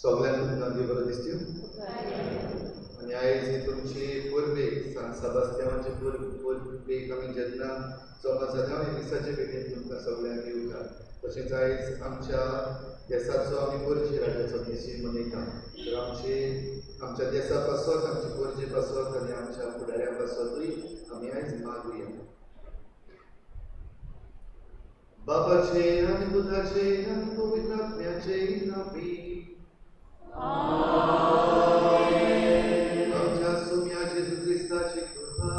सगळ्यांक तुमकां देव बरो दिसता आनी आयज ही तुमची पुर्वेक सांत सेबास्तियांवाची पुर्वेक आमी जेन्ना जमा जाता आमी मिसाचे भेटेन तुमकां सगळ्यांक येवकार. तशेंच आयज आमच्या देसाचो आमी पोरजी राजाचो दीसूय मनयता. तर आमचे आमच्या देसा पासत, आमचे पोरजे पासत आनी आमच्या फुडाऱ्या पासतूय आमी आयज मागुया. बाबाचे आनी पुताचे आनी पवित्र आत्म्याचे नांवी आमच्या सुम्या जेजू क्रिस्ताची कृपा,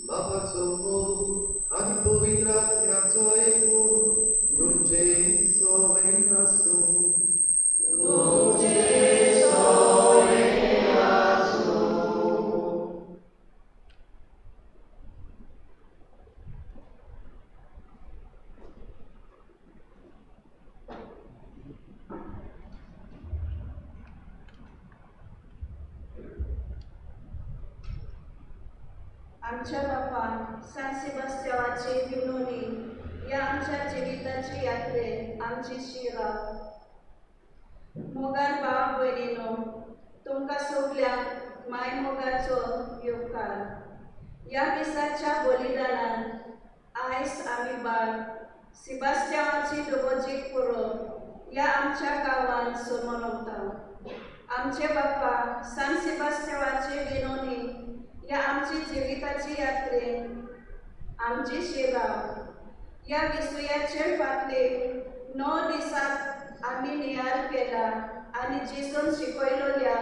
बाबाचो मोग आनी पवित्र आत्म्याचो एकवट तुमचे सवें आसूं. आमच्या बापा सांत सेबास्त्यांवाची विनवणी ह्या आमच्या जिविताची यात्रेन आमची शिरा. मोगार भाव भयणीनो, तुमकां सगल्यांक माय मोगाचो येवकार. ह्या मिसाच्या बलिदानान आयज आमी बाळ सेबास्त्यांवाची दगोजीक परब ह्या आमच्या गांवांत मनोवता. आमचे बापा सांत सेबास्त्यांवाची विनवणी ह्या आमची जिविताची यात्रेन आमची सेवा ह्या विसयाचे फाटले 9 दिसांत आमी नियाळ केला आनी जेजून शिकयलेल्या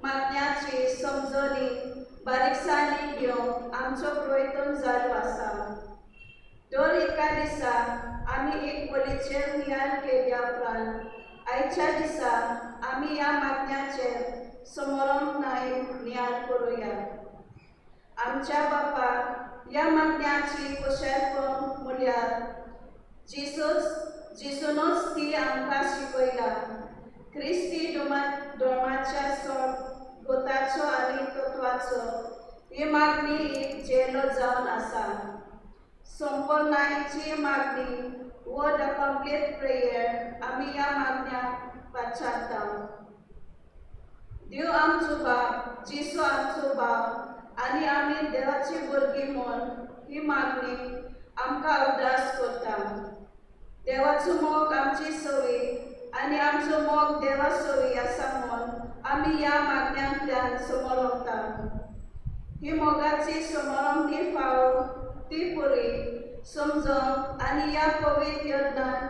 मागण्याची समजणी बारीकसाणी घेवंक आमचो प्रयत्न जालो आसा. दर एका दिसा आमी एक बोलीचेर नियाळ केल्या उपरांत आयच्या दिसा आमी ह्या मागण्याचेर समोरम नियाळ करुया. आमच्या बापा ह्या मागण्याची कुशळपण म्हळ्यार जेजूनच ती आमकां शिकयला. क्रिस्ती धर्माच्या गोताचो आनी तत्वाचो ही मागणी एक झेलो जावन आसा. संपूर्णायेची मागणी वो the complete prayer आमी ह्या मागण्याक पाचारता. देव आमचो बाप, जेजू आमचो बाप आनी आमी देवाची भुरगीं म्हूण ही मागणी आमकां अरदास करता. देवाचो मोग आमची सवी आनी आमचो मोग देवा सवी आसा म्हूण आमी ह्या मागण्यांतल्यान समोर. ही मोगाची समोरमणी फावो ती पुरी समजून आनी ह्या पवित्र यत्नान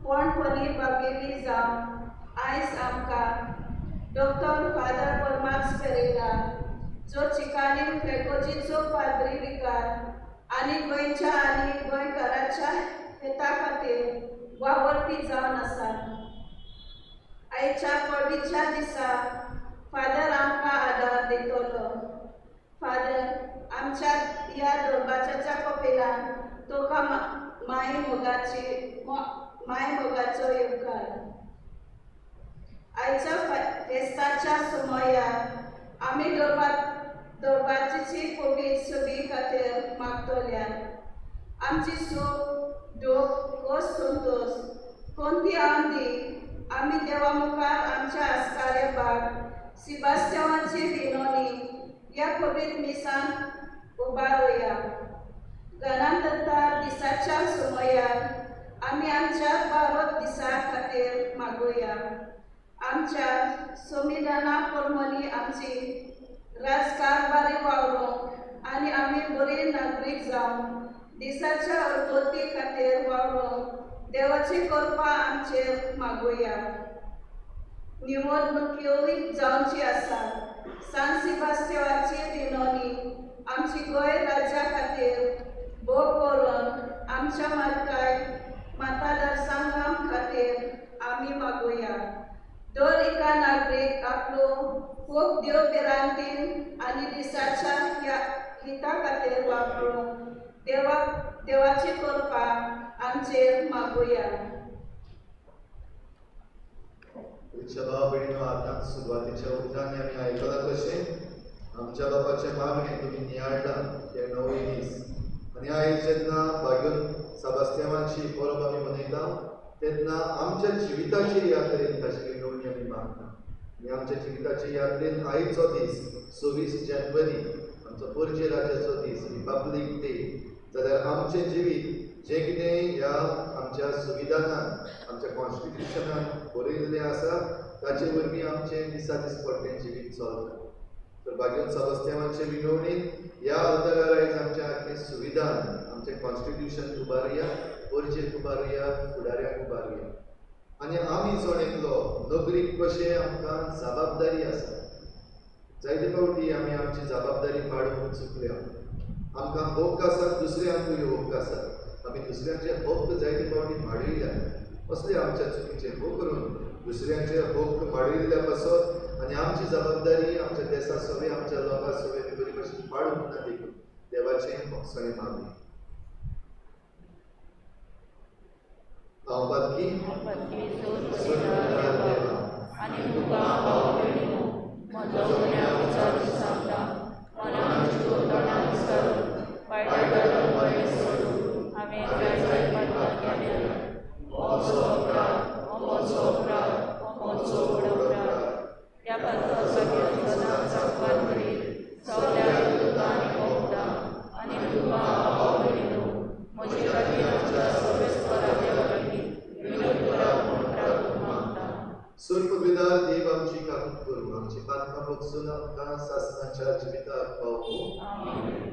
पोणपणी बागेली जावन आयज आमकां डॉक्टर फादर परमात्स पेरेरा, जो चिकानी फेगोजीचो पाद्री विकार आनी गोंयच्या आनी गोंयकाराच्या हेता खातीर वावरपी जावन आसात. आयच्या परबीच्या दिसा फादर आमकां आदार दितलो. फादर आमच्या ह्या दरबाच्या कपेलान तुका माय मोगाचो येवकार. आयच्या फेस्ताच्या समयार आमी दरबाची पवित्र सभी खातीर मागतल्या. आमची सूख दुख खोस संतोश कोणती आमदी आमी देवा मुखार आमच्या आस्कारे बाग सेबास्त्यांवाची विनवणी ह्या पवित्र मिसान उबारुया. गणांतत्ता दिसाच्या समयार आमी आमच्या भारत दिसा खातीर मागुया. आमच्या संविधाना प्रमाणे आमची राजकारभारी वावरूंक आनी आमी बरे नागरीक जावन दिसाच्या उदरगती खातीर वावरूंक देवाची कृपा आमचेर मागुया. निवडणुक्योय जावची आसा. सांत सेबास्त्यांवाची विनवणी आमची गोंय राज्या खातीर भोग करून आमच्या मालकाय मतदारसंघा खातीर आमी मागुया. दर एका नागरीक आपलो खूब देव भिरांतीन आनी दिसाच्या ह्या हिता खातीर वापरूंक देवाची कृपा आमचेर मागुया. भाव भयणीनो, आतां सुरवातीच्या उतरांनी आमी आयकलां कशें आमच्या बापाचें मागणें तुमी नियाळ्ळां हे 9 दीस. आनी आयज जेन्ना बागेवन सेबास्त्यांवाची परब आमी मनयता तेन्ना आमच्या जिविताचे यात्रेन ताची विनवणी आमी मागता. आनी आमच्या जिविताचे यात्रेन आयचो दीस 26 जानेवारी आमचो पोरजे राज्याचो दीस, रिपब्लीक डे, जाल्यार आमचें जिवीत जें कितें ह्या आमच्या संविधानान आमच्या कॉन्स्टिट्युशनान बरयल्लें आसा ताचे वरवीं आमचें दिसा दिसपट्टें जिवीत चलता. तर बागेवन सेबास्त्यांवाचे विनवणीन ह्या अवतरार आयज आमचें आख्खें संविधान आमचें कॉन्स्टिट्युशन उबारुया, पोरजेक उबारुया, फुडाऱ्यांक उबारुया. आनी आमी जण एकलो नगरीक कशें आमकां जबाबदारी आसा. जायते फावटी आमी आमची जबाबदारी पाडूंक चुकल्या. आमकां हक्क आसा, दुसऱ्यांकूय हक्क आसा. आमी दुसऱ्यांचे हक्क जायते फावटी माडयल्या. असले आमच्या चुकीचे हो करून दुसऱ्यांचे हक्क माडयल्ल्या पासत आनी आमची जबाबदारी आमच्या देसा सवे आमच्या लोकां सवे आमी बरी भाशेन पाडूंक ना. देखून देवाचें भोगसणें मागूया. हांव पातकी देवा आनी तुका भाव भयणीनो म्हजो गुन्यांव विचारून सांगता. मनान चिंतून तोंडान सुर्पविदार देव आमची काकूत करूं, आमची पातकां भोगसून आमकां सासणाच्या जिविताक पावोवं.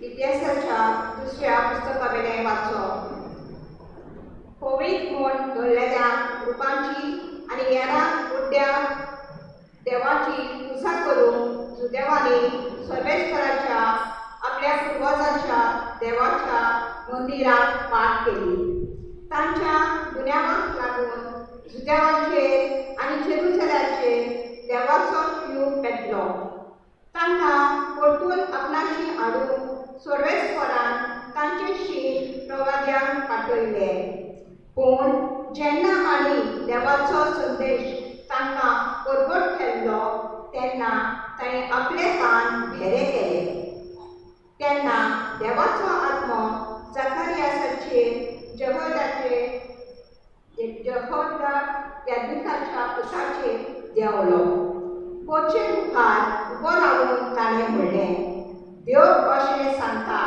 इतिहासाच्या दुसऱ्या पुस्तकावेलें वाचप. कोवीड म्हूण धरलेल्या रुपांची आनी हेरां उड्ड्या देवाची पुजा करून जुदेवांनी सर्वेस्पराच्या आपल्या पुर्वजांच्या देवाच्या मंदिराक वाट केली. तांच्या गुन्यांवाक लागून जुदेवांचेर आनी जेरुसलेमाचेर देवाचो यूग पेटलो. तांकां हांणी देवाचो संदेश तांकां परगट केल्लो तेन्ना ताणें आपले कान भेरे केले. तेन्ना देवाचो आत्मो जकारियासाचेर जहोदा याज्ञिकाच्या पुताचेर देंवलो. कोचे मुखार उबो रावून ताणें म्हणलें, देव अशें सांगता,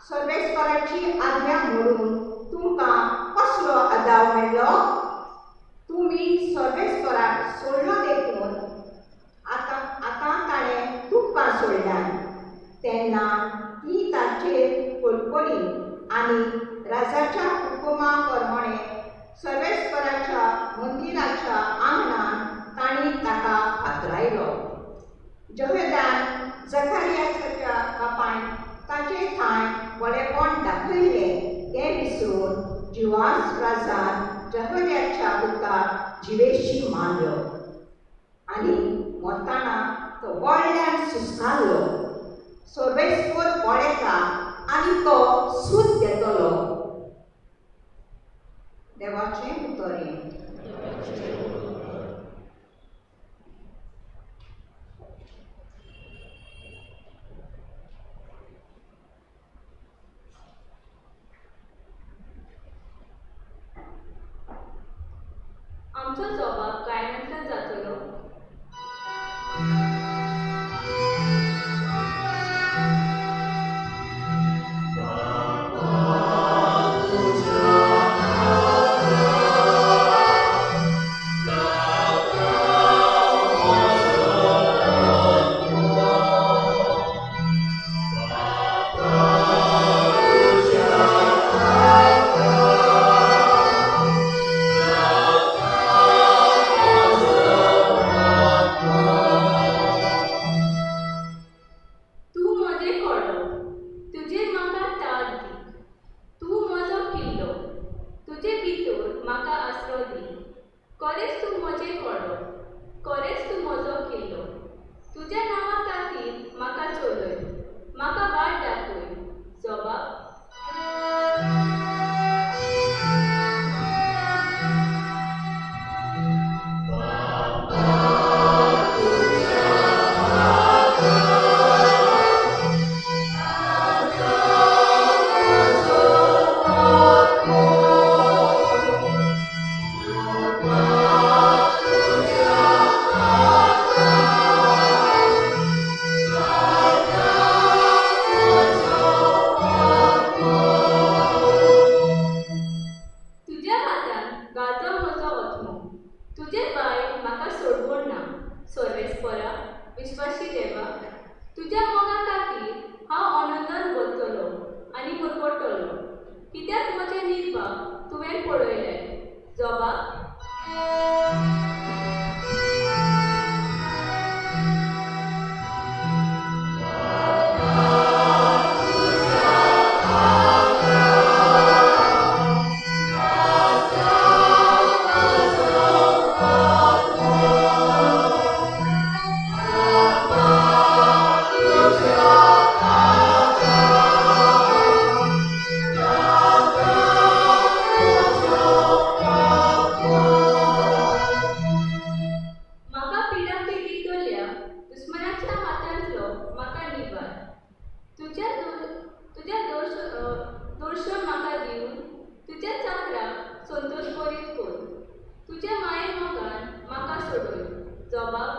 सर्वेस्पराची आज्ञा म्हणून तुमकां कसलो आदाव मेळ्ळो? तुमी सर्वेस्पराक सोडलो देखून आतां आतां ताणें तुमकां सोडल्यान. तेन्ना ती ताचेर कोलकोली आनी राजाच्या हुकुमा प्रमाणें सर्वेस्पराच्या मंदिराच्या आंगणान तांणी ताका फातरायलो. जहोदान जकारियासाच्या बापायन ताचे थांय बरेपण दाखयलें तें विसरून जिवास राजान जहोद्याच्या पुताक जिवेशी मारलो आनी मरतना तो व्हडल्यान सुस्कारलो. सर्वेस्पर पळयता आनी तो सूद घेतलो. देवाचें उतर हें. आमचो जबाब गायनांतल्यान जातलो. तूं म्हजें कोडो, तुजेर म्हाका तार दी. तूं म्हजो किल्लो, तुजे भितर म्हाका आसरो दी. खरेंच तूं म्हजें कोडो, खरेंच तूं म्हजो किल्लो. तुज्या नांवा खातीर म्हाका चलय, म्हाका वाट दाखय. जबाब. तुज्या हातान गातो म्हजो आत्मो, तुजे भायर म्हाका सोडवण ना. सर्वेस्परा, विश्वासी देवा, तुज्या मोगा खातीर हांव आनंदान वतलो आनी मुरपडटलो, कित्याक म्हजें निर्भाग तुवें पळयलें. जबाब. म्हाका पिडापीड दितल्या दुस्मानाच्या हातांतलो म्हाका निवार. तुज्या तुज्या दर्शन म्हाका दिवन तुज्या चाकराक संतोश बरीत कर. तुज्या माये मोगान म्हाका सोडय. जबाब.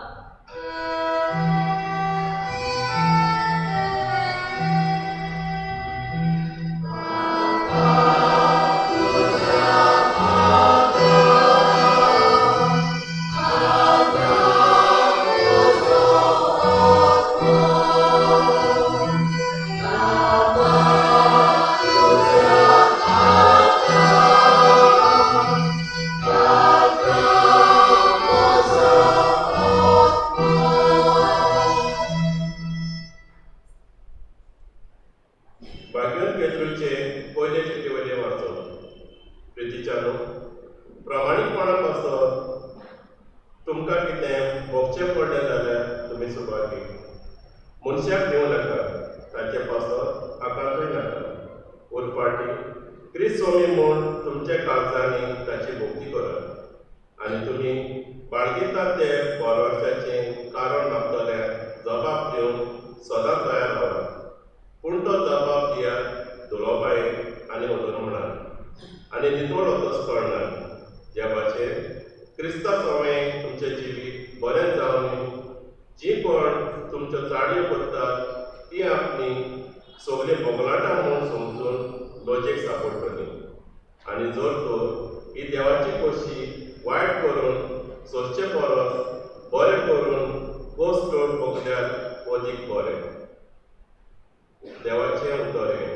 भाग्योन पेत्रूचे पयले चिटी वयलें वाचप. प्रितीच्यानो, प्रामाणीकपणा पासत तुमकां कितें भोगचें पडलें जाल्यार तुमी सुभागी. मनशाक दिवं नाका, ताचे पासत आकांतूय नाका. उरफाटी क्रिस्त स्वामी म्हूण तुमच्या काळजांनी ताची भक्ती करात. आनी तुमी बाळगितात ते भरवश्याचें कारण मागतल्याक जबाब दिवन सदां तयार रावात. पूण तो जबाब दियात दुलोबायेन आनी अधर्मणान आनी नितळ अंतस्करणान, ज्या भाशेन क्रिस्ता सवें तुमचें जिवीत बरें जावन जी कोण तुमच्यो चाडयो करतात ती आपली सगळीं बोगलाटां म्हूण समजून लजेक सापडटली. आनी जर तर ही देवाची खोशी वायट करून सोंसचे परस बरें करून खोस चड भोगल्यार अदीक बरें. देवाचें उतर हें.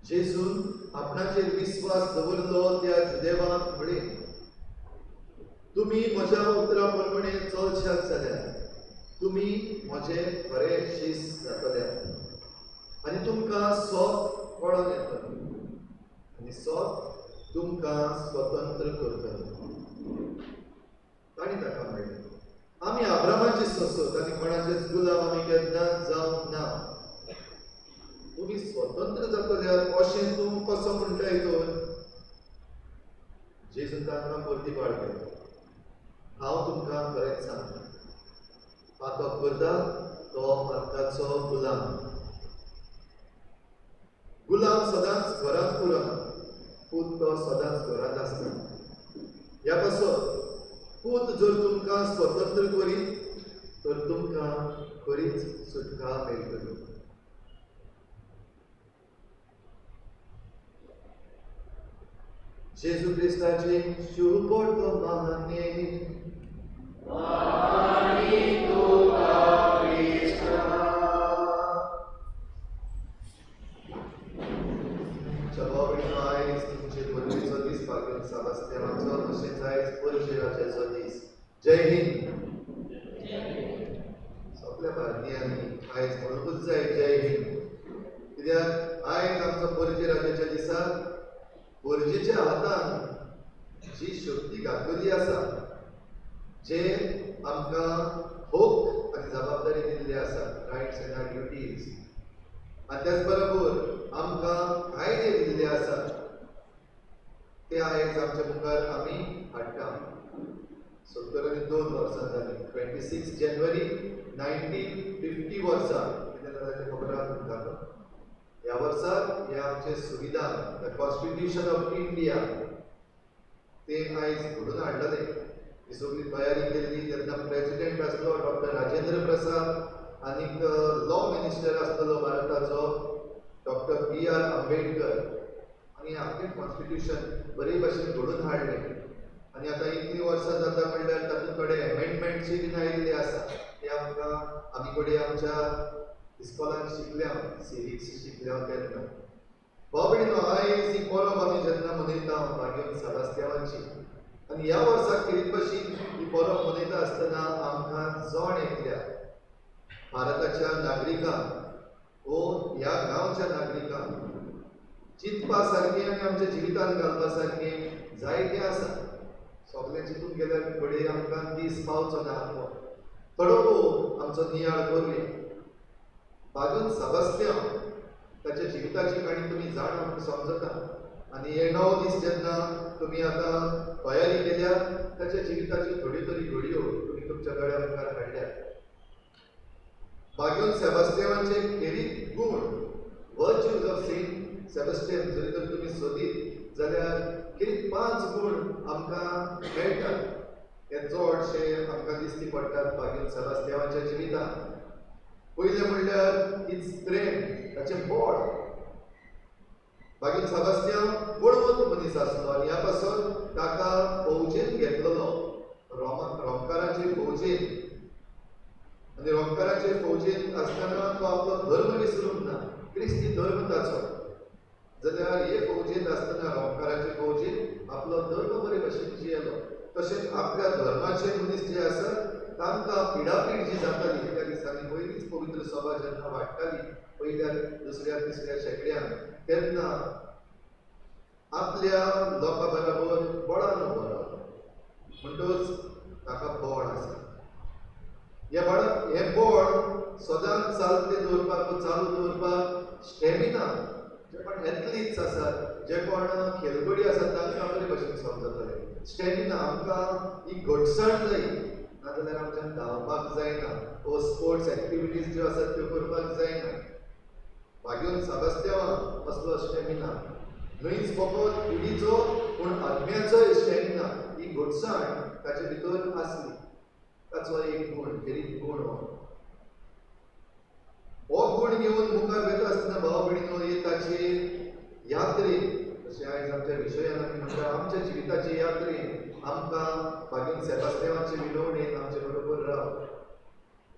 जेजून आपणाचेर विस्वास दवरलो त्या जुदेवाक म्हळें, तुमी म्हज्या उतरा प्रमाणे चलशात जाल्यार तुमी म्हजे खरे शीस जातले आनी तुमकां सोत कळोन येतलें आनी सोत तुमकां स्वतंत्र करतलें. तांणी ताका म्हणलें, आमी अब्रामाची सोसत आनी कोणाचेच गुलाम आमी केन्ना जावंक ना. तुमी स्वतंत्र जातल्यार अशें तूं कसो म्हणटाय तर? जेजून तांकां परती पाळ केलो, हांव तुमकां खरेंच सांगता, पातक करता तो पातकाचो गुलाम. गुलाम सदांच घरांत उरना, पूत तो सदांच घरांत आसता. ह्या पासत पूत जर तुमकां स्वतंत्र करीत तर तुमकां खरीच सुटका मेळटली. जेजू क्रिस्ताचे शुभ वर्तमाने. आयज तुमचे परबेचो दीस, भाग्यवंत सेबास्तियांवाचो, तशेंच आयज पणजे राजाचो दीस. जय हिंद. सगळ्या भारतीयांनी आयज म्हणूंकच जाय जय हिंद, कित्याक आयज आमचो पणजे राजाच्या दिसा गरजेच्या हातान जी शक्ती घातलेली आसा, जे आमकां हक आनी जबाबदारी दिल्ली आसा, रायट्स एंड are duties, आनी त्याच बरोबर आमकां कायदे दिल्ले आसात, ते आयज आमच्या मुखार आमी हाडटा. 72 वर्सां जालीं, 26 जानेवारी 1950 वर्सा कितें जालें तें खबर आसा तुमकां. ह्या वर्साक हें आमचें संविधान, the constitution of India, तें आयज घडोवन हाडलेलें. ही सगळी तयारी केल्ली तेन्ना प्रेजिडेंट आसलो डॉक्टर राजेंद्र प्रसाद आनीक लॉ मिनिस्टर आसलेलो भारताचो डॉक्टर बी are Ambedkar. आनी आपलें कॉन्स्टिट्युशन बरे भाशेन घडोवन हाडलें. आनी आतां इतलीं वर्सां जाता म्हणल्यार तातूंत थोडे एमेंडमेंट्सूय बीन आयिल्ले आसा, ते आमकां आमी कडेन आमच्या इस्कॉलान शिकल्या, सिविक्स शिकल्या तेन्ना. भाव भयणीनो, आयज ही परब आमी जेन्ना मनयता भाग्यवंत सेबास्तियांवाची, आनी ह्या वर्साक खेरीत भाशेन ही परब मनयता आसतना आमकां जण एकल्या भारताच्या नागरिकांक वो ह्या गांवच्या नागरिकांक चिंतपा सारकें आनी आमच्या जिवितांत घालपा सारकें जायतें आसा. सगळें चिंतून गेल्यार घडये आमकां दीस पावचो ना. थोडो भोव आमचो नियाळ करुया. बाजून सेबास्तियांव ताच्या जिविताची काणी तुमी जाणा म्हूण समजता आनी हे 9 दीस जेन्ना तुमी आतां तयारी केल्या ताच्या जिविताच्यो थोड्यो तरी घडयो तुमी तुमच्या दोळ्या मुखार हाडल्यात. बाग्यून सेबास्तियांवाचे खेरीत गूण, वर्च्यूज ऑफ सेंट सेबास्टियन जरी तर तुमी सोदीत जाल्यार खेरीत 5 गूण आमकां मेळटात. हे चडशे आमकां दिश्टी पडटात बाग्यून सेबास्तियांवाच्या जिवितांत. पयलें म्हणल्यार his strength, ताचें बळ. बाग्यून सेबास्तियांव बळवंत मनीस आसलो आनी ह्या पासून ताका फौजेन घेतलेलो, रोमकाराचे फौजेन. आनी रोमकाराचे फौजेन आसतना तो आपलो धर्म विसरूंक ना, क्रिस्ती धर्म ताचो. जाल्यार हे फौजेंत आसतना रोमकाराचे फौजेन आपलो धर्म बरे भशेन जियेलो. तशेंच आपल्या धर्माचे मनीस जे आसात तांकां पिडापीड जी जाताली त्या दिसांनी, पयलींच पवित्र सभा जेन्ना वाडटाली पयल्या दुसऱ्या तिसऱ्या शेंकड्यान, तेन्ना आपल्या लोकां बराबर बळान उबो रावलो. म्हणटकच ताका बळ आसा. हे बळ, हें बळ सदांच चालतें दवरपाक, चालू दवरपाक स्टॅमिना, जे कोण एथलीट्स आसात, जे कोण खेळगडी आसात तांकां बरे भशेन समजतलें. स्टॅमिना आमकां ही घटसाण जाय, नाजाल्यार आमच्यान धांवपाक जायना वो स्पोर्ट्स एक्टिविटीज ज्यो आसात त्यो करपाक जायना. बाग्यून सेबास्तियांवाक असलो स्टॅमिना न्हयच फकत कुडीचो पूण आत्म्याचोय स्टॅमिना, ही घटसाण ताचे भितर आसली. ताचो एक गूण, खेरीत गूण हो. हो गूण घेवन मुखार वता आसतना भाव भयणीनो, हे ताचे यात्रेन, जशें आयज आमच्या विशयान आमी म्हणटा आमच्या जिविताचे यात्रेन आमकां बाग्यून सेबास्तियांवाचे विनवणेन आमचे बरोबर राव.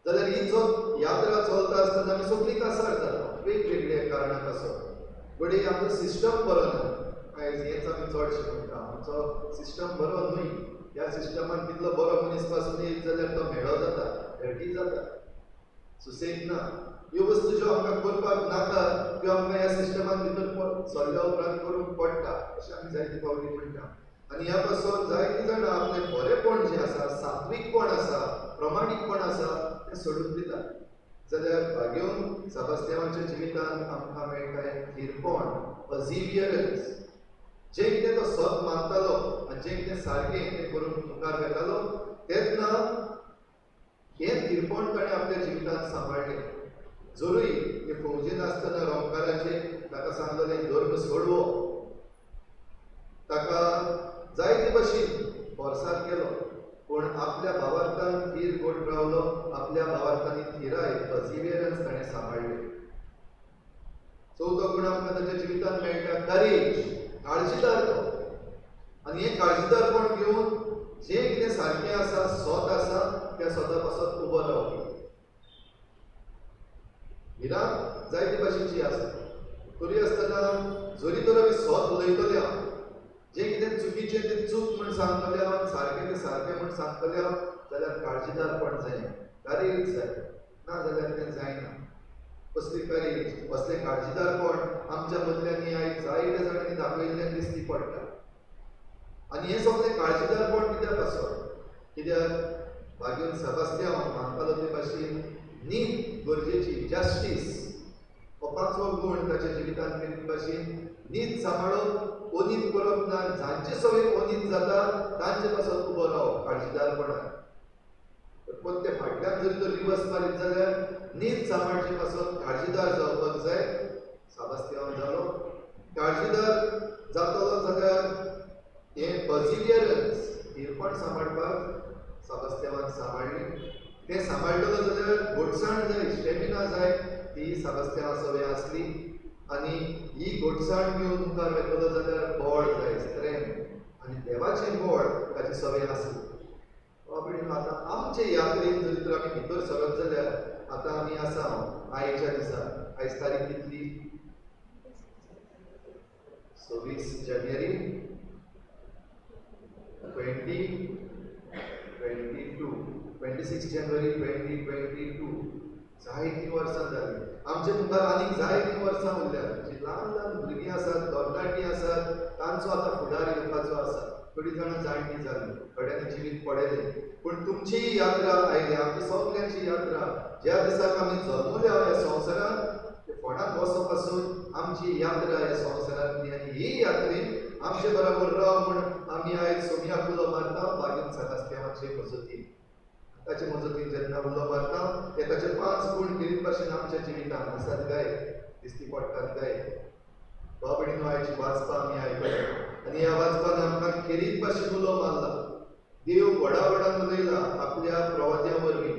जाल्यार ही जो यात्रा चलता आसतना आमी सगळीं कासार जाता वेगवेगळ्या कारणां पासत. घडये आमचो सिस्टम बरो ना, आयज हेंच आमी चडशें म्हणटा, आमचो सिस्टम बरो न्हय. ह्या सिस्टमान कितलो बरो मनीस पासून येत जाल्यार तो म्हेळो जाता, धर्टी जाता, सुसेग ना. ह्यो वस्तू ज्यो आमकां करपाक नाका त्यो आमकां ह्या सिस्टमान भितर सरल्या उपरांत करूंक पडटा अशें आमी जायते फावटी म्हणटा. आनी ह्या पासून जायतीं जाणां आपलें बरेंपण जें आसा, सात्वीकपण आसा, प्रमाणीकपण आसा तें सोडून दिता. जाल्यार बाग्यून सेबास्तियांवाच्या जिवितांत आमकां मेळटा हें थिरपण, पर्सिवियरन्स. जें कितें तो सत मानतालो आनी जें कितें सारकें तें करूंक मुखार वेतालो तेन्ना हें थिरपण ताणें आपल्या जिवितांत सांबाळ्ळें. जरूय हे फौजेन आसतना रोमकाराचे ताका सांगलें धर्म सोडवो, ताका जायते भशेन फोर्सार केलो, पूण आपल्या भावार्थान थीर गोट रावलो. आपल्या भावार्थांनी थिराय, पर्सिवियरन्स ताणें सांबाळ्ळें. चवथो गूण आमकां ताच्या जिवितांत मेळटा करेज, काळजीदार तो. आनी हें काळजीदारपण घेवन जें कितें सारकें आसा, सत आसा, त्या सता पासत उबो रावपी. भिरांत जायते भाशेची आसता, तरी आसतना जरी तर आमी सत उलयतले, जें कितें चुकीचें तें चूक म्हूण सांगतले आनी सारकें तें सारकें म्हूण सांगतले जाल्यार काळजीदारपण जाय, करेज जाय, ना जाल्यार तें जायना. असली करेज, असलें काळजीदारपण आमच्या मदल्यांनी आयज जायत्या जाणांनी दाखयल्ल्यान दिश्टी पडटा. आनी हें सगळें काळजीदारपण कित्याक आसत? कित्याक बाग्यून सेबास्तियांव मानतालो ते भाशेन नीत गरजेची, जस्टीस हो 5वो गूण ताच्या जिवितांत खेरीत भाशेन नीत सांबाळप, अनीत करप ना, जांचे सगळे अनीत जाता तांचे पासत उबो रावप काळजीदारपणान. पण ते फाटल्यान जरी तो रिवर्स मारीत जाल्यार नीत सांबाळचे पासत काळजीदार जावपाक जाय. सेबास्तियांव जालो काळजीदार जातलो जाल्यार हें पर्सिवियरन्स, थिरपण सांबाळपाक सेबास्तियांवान सांबाळ्ळें. तें सांबाळटलो जाल्यार घटसाण जाय, स्टॅमिना जाय, ती सेबास्तियांवा सवय आसली. आनी ही घटसाण घेवन मुखार वेतलो जाल्यार बळ जाय, स्ट्रेंथ, आनी देवाचें बळ ताचे सवय आसली. आतां आमचे यात्रेन जरी तर आमी भितर सरत जाल्यार आतां आमी आसा आयच्या दिसा, आयज तारीख कितली? 26 जानेवारी 2022, 26 जानेवारी 2022. जायतीं वर्सां जालीं आमचे मुखार, आनीक जायतीं वर्सां उरल्यात. जीं ल्हान ल्हान भुरगीं आसात, तरणाटीं आसात, तांचो आतां फुडार येवपाचो आसा. थोडीं जाणां जाणटीं जालीं, थोड्यांनी जिवीत पळयलें, पूण तुमची यात्रा आयली, आमची सगल्यांची यात्रा. ज्या दिसाक आमी जल्मल्या ह्या संवसारांत, ते फोंडांत वचो पासून आमची यात्रा ह्या संवसारांतली. आनी ही यात्रेन आमचे बराबर राव म्हूण आमी आयज सोमयाक उलो मारता, बागीन सेबास्तियांवाचे मजतीन. ताचे मजतीन जेन्ना उलो मारता, ते ताचे 5 गूण खेरीत भाशेन आमच्या जिवितांत आसात काय, दिसती पडटात काय? भाव भयणीनो, आयची वाचपां आमी आयकल्या आनी ह्या वाचपान आमकां खेरीत भाशेन उलो मारला. देव व्हडा व्हडान उलयला आपल्या प्रवाद्या वरवीं,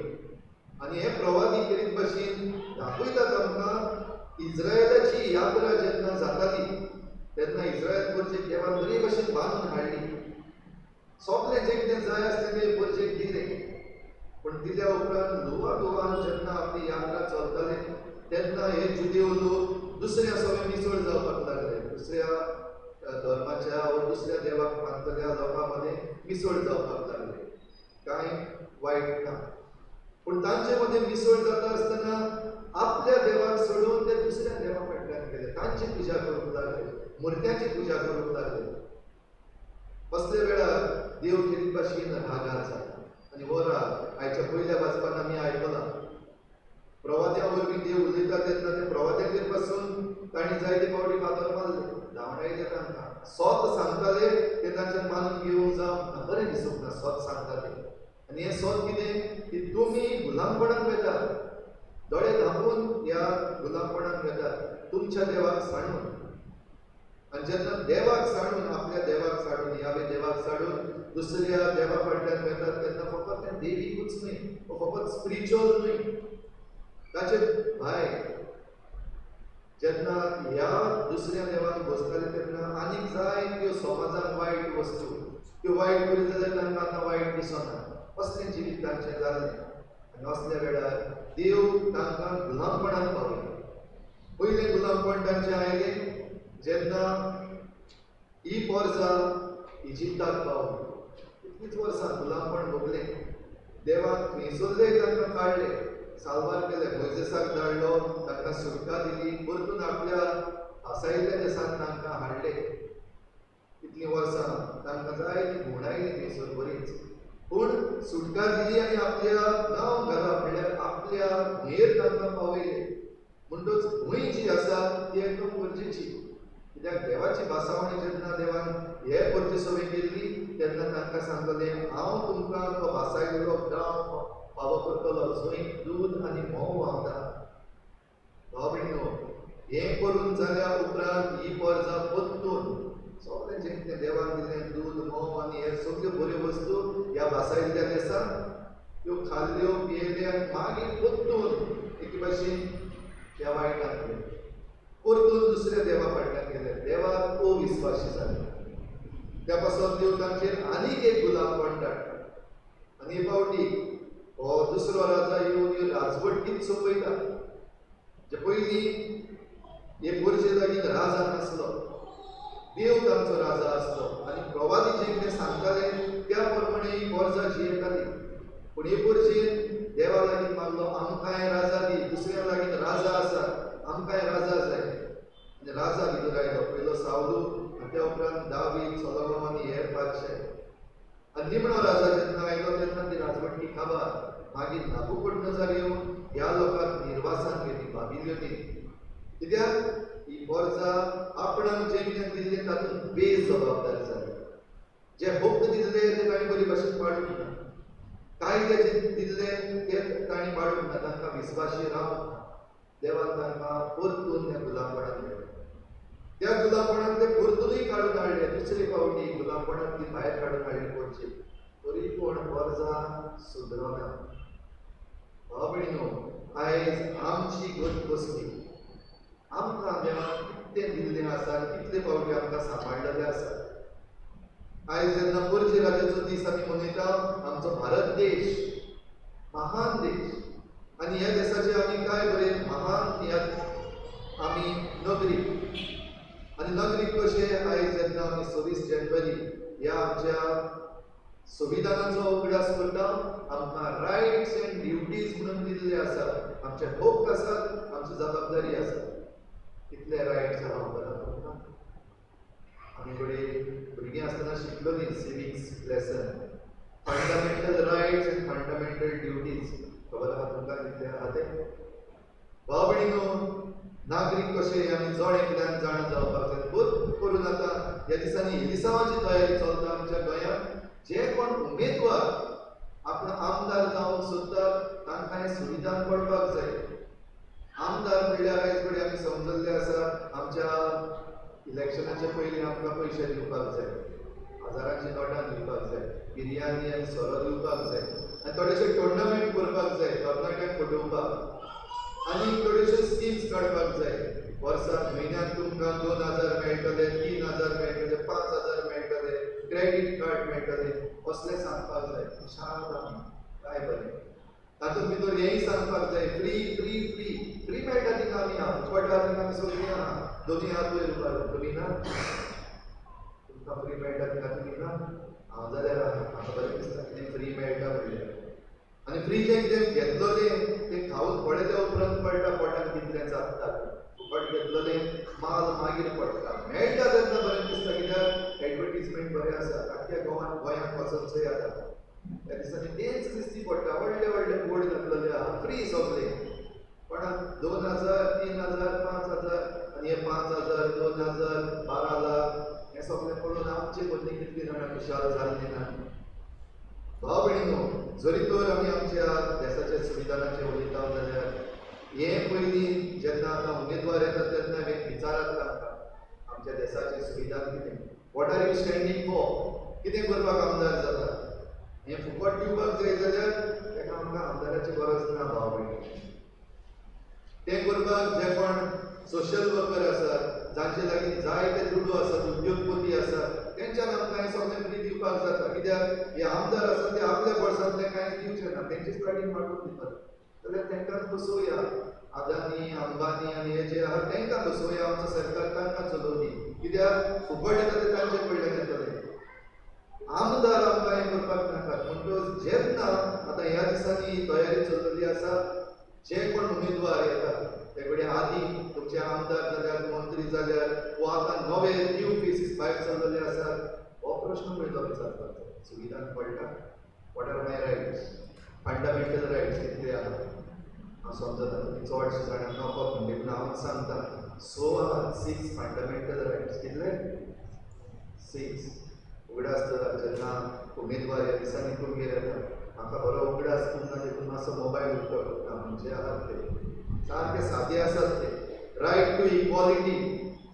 आनी हे प्रवादी खेरीत भाशेन दाखयतात आमकां इस्रायलाची यात्रा जेन्ना जाताली तेन्ना इस्रायल परजेक देवान बरे भाशेन बांदून हाडली. सगळें जें कितें जाय आसलें तें परजेक दिलें. पूण दिल्या उपरांत ल्हवा ल्हवान जेन्ना आपली यात्रा चलताले तेन्ना हे जुदेव लोक दुसऱ्या सगळे मिसळ जावपाक लागले. दुसऱ्या धर्माच्या वा दुसऱ्या देवाक मानतल्या लोकां मदें मिसळ जावपाक लागले. कांय वायट ना, पूण तांचे मदें मिसळ जाता आसतना आपल्या देवाक सोडून ते दुसऱ्या देवा फाटल्यान गेले. तांची पुजा करूंक लागले, मुर्त्यांची पुजा करूंक लागले. असल्या वेळार देव खेरीत भाशेन रागार जाता. आनी हो राग आयच्या पयल्या वाचपान आमी आयकला. प्रवाद्या वरवीं देव उलयता तेन्ना ते प्रवाद्यांचेर पासून तांणी जायते फावटी फातर मारले, धांवडायले तांकां. सत सांगताले ते तांच्यान मानून घेवंक जावंक ना, बरें दिसूंक ना सत सांगताले. आनी हें सत कितें की तुमी गुलामपणान वेतात, दोळे धांपून ह्या गुलामपणान वेतात, तुमच्या देवाक सांडून. आनी जेन्ना देवाक सांडून, आपल्या देवाक सांडून, ह्या देवाक सांडून दुसऱ्या देवा फाटल्यान वेतात तेन्ना फकत तें देवीकूच न्हय, फकत स्पिरिच्युअल न्हय, ताचे भायर जेन्ना ह्या दुसऱ्या देवान बसताले तेन्ना आनीक जाय त्यो समाजान वायट वस्तू, त्यो वायट करीत जाल्यार तांकां आतां वायट दिसना. असलें जिवीत तांचें जाल्लें. आनी असल्या वेळार देव तांकां गुलामपणान पावयलो. पयलें गुलामपण तांचें आयलें जेन्ना ही पोरसां इजिप्ताक पावली. इतलींच वर्सां गुलामपण भोगलें. देवान थंयसरलें तांकां काडले, साल्वार केले, मोयजेसाक धाडलो, तांकां सुटका दिली, परतून आपल्या आसायिल्ल्या देशांत तांकां हाडले. इतलीं वर्सां तांकां जायती भोंवडायली थंयसर बरीच, पूण सुटका दिली आनी आपल्या गांव घरा म्हणल्यार आपल्या भुंयेर तांकां पावयले. म्हणटच भूंय जी आसा ती एकदम गरजेची. कित्याक देवाची भासावणी जेन्ना देवान हे परचे सवय केल्ली तेन्ना तांकां सांगलें, हांव तुमकां तो भासायिल्लो गांव फावो करतलो जंय दूद आनी म्होंव व्हांवता. भाव भयणीनो, हें करून जाल्या उपरांत ही परजा परतून सगळें जें कितें देवान दिलें दूद म्होंव आनी हेर सगळ्यो बऱ्यो वस्तू ह्या भासायिल्ल्या देशांत त्यो खाल्ल्यो पियेल्यो आनी मागीर परतून एके भाशेन ह्या वायटान गेले, परतून दुसऱ्या देवा फाटल्यान गेले, देवाक अविस्वाशी जाले. त्या पासून देव तांचेर आनीक एक गुलामपण धाडटा. आनी हे फावटी हो दुसरो राजा येवन ही राजवटीच सोंपयता. जे पयलीं हे पोरचे लागीं राजा नासलो, देव तांचो राजा आसलो आनी प्रवादी जें कितें सांगताले त्या प्रमाणे ही पोरसां जियेताली. पूण हे पोरचेन देवा लागीं मागलो, आमकांय राजा दी, दुसऱ्या लागीं राजा आसा, आमकांय राजा जाय. आनी राजा भितर आयलो, पयलो सावलू आनी त्या उपरांत दावीद, सोलोमन आनी हेर बादशाह. आनी निमणो राजा जेन्ना आयलो तेन्ना ती राजवटी काबार. मागीर नाबूकोडनजार येवन ह्या लोकांक निर्वासान गेली, बाबिलोनीन. कित्याक ही पोरसां आपणाक जें कितें दिल्लें तातूंत बेजबाबदार जाली. जे हक्क दिल्ले ते तांणी बरे भाशेन पाळूंक ना, कायदे जे दिल्ले ते तांणी पाळूंक ना, तांकां विस्वाशी रावंक ना. देवान तांकां परतून त्या गुलामपणान मेळ्ळें. त्या गुलामपणान ते परतूनय काडून हाडले. दुसरे फावटी गुलामपणान ती भायर काडून हाडली पोरची, तरी पूण पोरसां सुदरना. भाव भयणीनो, आयज आमची गत कसली? आमकां देवान कितलें दिल्लें आसा आनी कितले फावटी आमकां सांबाळलेलें आसा. आयज जेन्ना पोरचे राजाचो दीस आमी मनयता, आमचो भारत देश महान देश आनी ह्या देशाचे आमी काय बरे महान ह्या आमी नगरीक. आनी नगरीक कशें आयज जेन्ना आमी 26 जानेवारी ह्या आमच्या संविधानाचो उगडास करता. आमकां रायट्स एंड ड्युटीज म्हणून दिल्ले आसात. आमचे हक्क आसात, आमची जबाबदारी आसा. कितले रायट्स आहा खबर आहा तुमकां? आमी कडेन भुरगीं आसतना शिकलोलीं civics lesson, fundamental rights and fundamental duties. खबर आहा तुमकां कितले आहा ते? भाव भयणीनो, नागरीक कशे आमी जण एकल्यान जाणा जावपाक जाय. भर करून आतां ह्या दिसांनी एलिसांवाची तयारी चलता आमच्या गोंयांत. जे कोण उमेदवार आपण आमदार जावंक सोदतात तांकां हें संविधान पडपाक जाय. आमदार म्हणल्यार आयज कडेन आमी समजल्ले आसा आमच्या इलेक्शनाचे पयलीं आमकां पयशे दिवपाक जाय, हजारांची नोटां दिवपाक जाय, बिरयानी आनी सोरो दिवपाक जाय, आनी थोडेशे टुर्नामेंट करपाक जाय तरणाट्यांक फटोवपाक, आनी थोड्योश्यो स्किम्स काडपाक जाय. वर्साक म्हयन्याक तुमकां 2000 मेळटले, 3000 मेळटले, 5000 मेळटले, क्रेडीट कार्ड मेळटले, असलें सांगपाक जाय. खुशाल आमी काय बरें. तातूंत भितर हेंय सांगपाक जाय, फ्री फ्री फ्री फ्री मेळटा तिका आमी आहा, फुकट आहा तिका आमी सगळीं आहा. दोनूय हात वयर उबारून तुमी ना, तुमकां फ्री मेळटा तिका तुमी ना. हांव जाल्यार आहा, म्हाका बरें दिसता कितें फ्री मेळटा म्हणल्यार. आनी फ्री जें कितें घेतलोलें तें खावन पळयल्या उपरांत कळटा पोटान कितलें जाता. फुकट घेतलोलें माल मागीर पडटा. मेळटा तेन्ना बरें दिसता कित्याक एडवर्टीजमेंट बरें आसा. आख्ख्या गोंयांत वचून चोय आतां त्या दिसांनी तेंच दिसती पडटा. व्हडले व्हडले बोर्ड घातलेले आहा फ्री सगलें. पण 2000, 3000, 5000 आनी हे 5000, 2000, 12 लाख हें सगलें पळोवन आमचे मदलीं कितलीं जाणां खुशाल जाल्लीं ना. भाव भयणीनो, जरी तर आमी आमच्या देसाच्या संविधानाचेर उलयता जाल्यार हें पयलीं जेन्ना आतां उमेदवार येता तेन्ना हें विचारात तांकां आमच्या देसाचें संविधान कितें, what are you standing for, कितें करपाक आमदार जाता. हें फुकट दिवपाक जाय जाल्यार ताका आमकां आमदाराची गरज ना. भाव भयणी, तें करपाक जे कोण सोशल वर्कर आसात, जांचे लागीं जायते दुडू आसात, उद्योगपती आसात, तेंच्यान आमकां हें सगळें फ्री दिवपाक जाता. कित्याक हे आमदार आसात ते आपल्या बोल्सांतलें कांयच दिवचें ना, तेंचेच लागीं मागून दितात. जाल्यार तांकांच बसोवया, अदानी, अंबानी आनी हे जे आहा तांकां बसोवया, आमचो सरकार तांकां चलोवनी. कित्याक फुकट येता तें तांचे कडल्यान येतलें. आमदार आमकां हें करपाक नाकात. म्हणटकच जेन्ना आतां ह्या दिसांनी तयारी चललेली आसा, जे कोण उमेदवार येतात ते कडेन आदी तुमचे आमदार जाल्यार, मंत्री जाल्यार, वो आतां नवे न्यू फेसीस भायर चललेले आसात, हो प्रश्न पयलो विचारपाक जाय. संविधान पडटा, what are my rights, fundamental rights कितले आहा. हांव समजता तुमी चडशे जाणां नको म्हणटा, पूण हांव सांगता 6 आहा, 6 फंडामेंटल रायट्स. कितले? 6. उगडास दवरात जेन्ना उमेदवार ह्या दिसांनी तुमगेर येता, म्हाका बरो उगडास उरना देखून मातसो मोबायल उक्तो करता. म्हणजे आहात ते सारके सादे आसात ते. रायट टू इक्वॉलिटी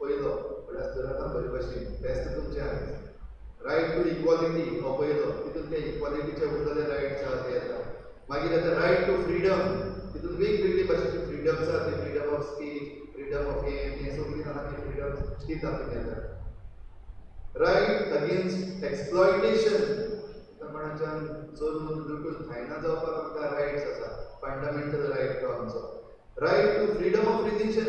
पयलो, उगडास दवरात बरे भशेन, बेस्ट तुमचें आयज. रायट टू इक्वॉलिटी हो पयलो, तितून ते इक्वॉलिटीचे उरलेले रायट्स आहा ते येता. मागीर येता रायट टू फ्रिडम, तितून वेगवेगळी भाशेचे फ्रिडम्स आहा ते, freedom of speech, freedom of हें हें सगळीं आहा ती फ्रिडम्स ती तातूंत येता. रायट अगेन्स्ट एक्सप्लॉयटेशन, कोणाच्यान चोरून लुटून खायना जावपाक आमकां रायट्स आसा, फंडामेंटल रायट तो आमचो. Right to freedom of religion,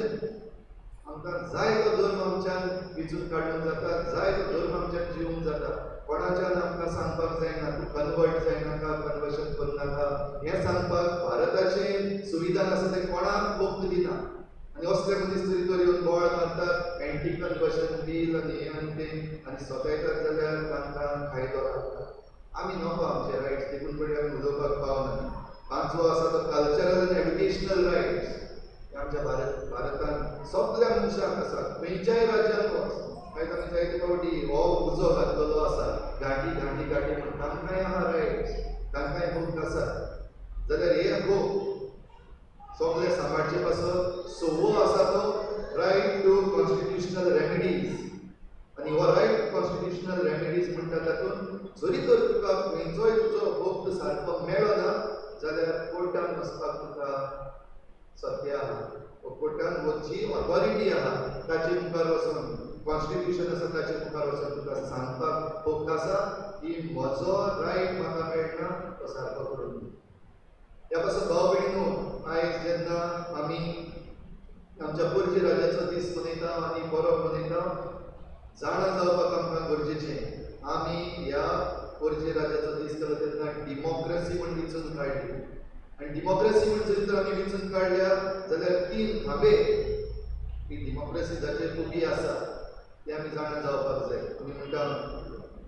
आमकां जाय तो धर्म आमच्यान विचून काडूंक जाता, जाय तो धर्म आमच्यान जिवूंक जाता. कोणाच्यान आमकां सांगपाक जायना तूं कन्वर्ट जायनाका, कन्वर्शन करनाका, हें सांगपाक भारताचें संविधान आसा तें कोणाक हक्क दिना. आनी असले मनीस तरी तर येवन बोवाळ मारतात एंटी कन्वर्शन बील आनी हें आनी तें, आनी सतायतात जाल्यार तांकां कायदो लागता. आमी नको आमचे रायट्स देखून पळय आमी उलोवपाक पावना. 5वो आसा तो कल्चरल आनी एड्युकेशनल रायट्स. आमच्या भारतान सगळ्या मनशांक आसा, खंयच्याय राज्यांत वच. आयज आमी जायते फावटी हो उजो घातलेलो आसा, घांटी घांटी घांटी म्हण, तांकांय आहा रायट्स, तांकांय हक्क आसा. जाल्यार हे हक्क सगळे सांबाळचे पासत 6वो आसा तो रायट टू कॉन्स्टिट्युशनल रेमेडीज. आनी हो रायट टू कॉन्स्टिट्युशनल रेमेडीज म्हणटा तातूंत जरी तर तुका खंयचोय तुजो हक्क सारको मेळना जाल्यार कोर्टान वचपाक तुका सत्य आहा. कोर्टान वचची ऑथॉरिटी आहा ताचे मुखार वचून, कॉन्स्टिट्युशन आसा ताचे मुखार वचून तुका सांगपाक हक्क आसा की म्हजो रायट म्हाका मेळना तो सारको करून दी. ह्या पासून भाव भयणीनो, आयज जेन्ना आमी आमच्या पोरजी राजाचो दीस मनयता आनी परब मनयता, जाणा जावपाक आमकां गरजेचें आमी ह्या पोरजी राजाचो जालो तेन्ना डिमॉक्रसी म्हण विंचून काडली. आनी डिमॉक्रसी म्हण जरी तर आमी विंचून काडल्या जाल्यार 3 खांबे ही डिमॉक्रसी जाचेर उबी आसा ते आमी जाणा जावपाक जाय. आमी म्हणटा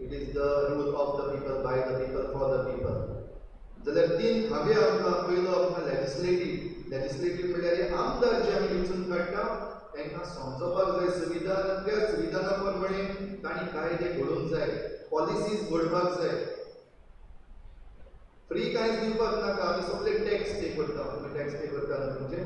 it is the rule of the people, by the people, for the people. जाल्यार 3 खांबे आमकां, पयलो आमकां लेजिस्लेटीव. लेजिस्लेटीव म्हणल्यार हे आमदार जे आमी विंचून काडटा तांकां समजोवपाक जाय संविधान, आनी त्या संविधाना प्रमाणे तांणी कायदे घडोवंक जाय, पॉलिसीज घडपाक जाय. फ्री कांयच दिवपाक नाका, आमी सगळे टॅक्स पे करता. तुमी टॅक्स पे करता न्हू तुमचे?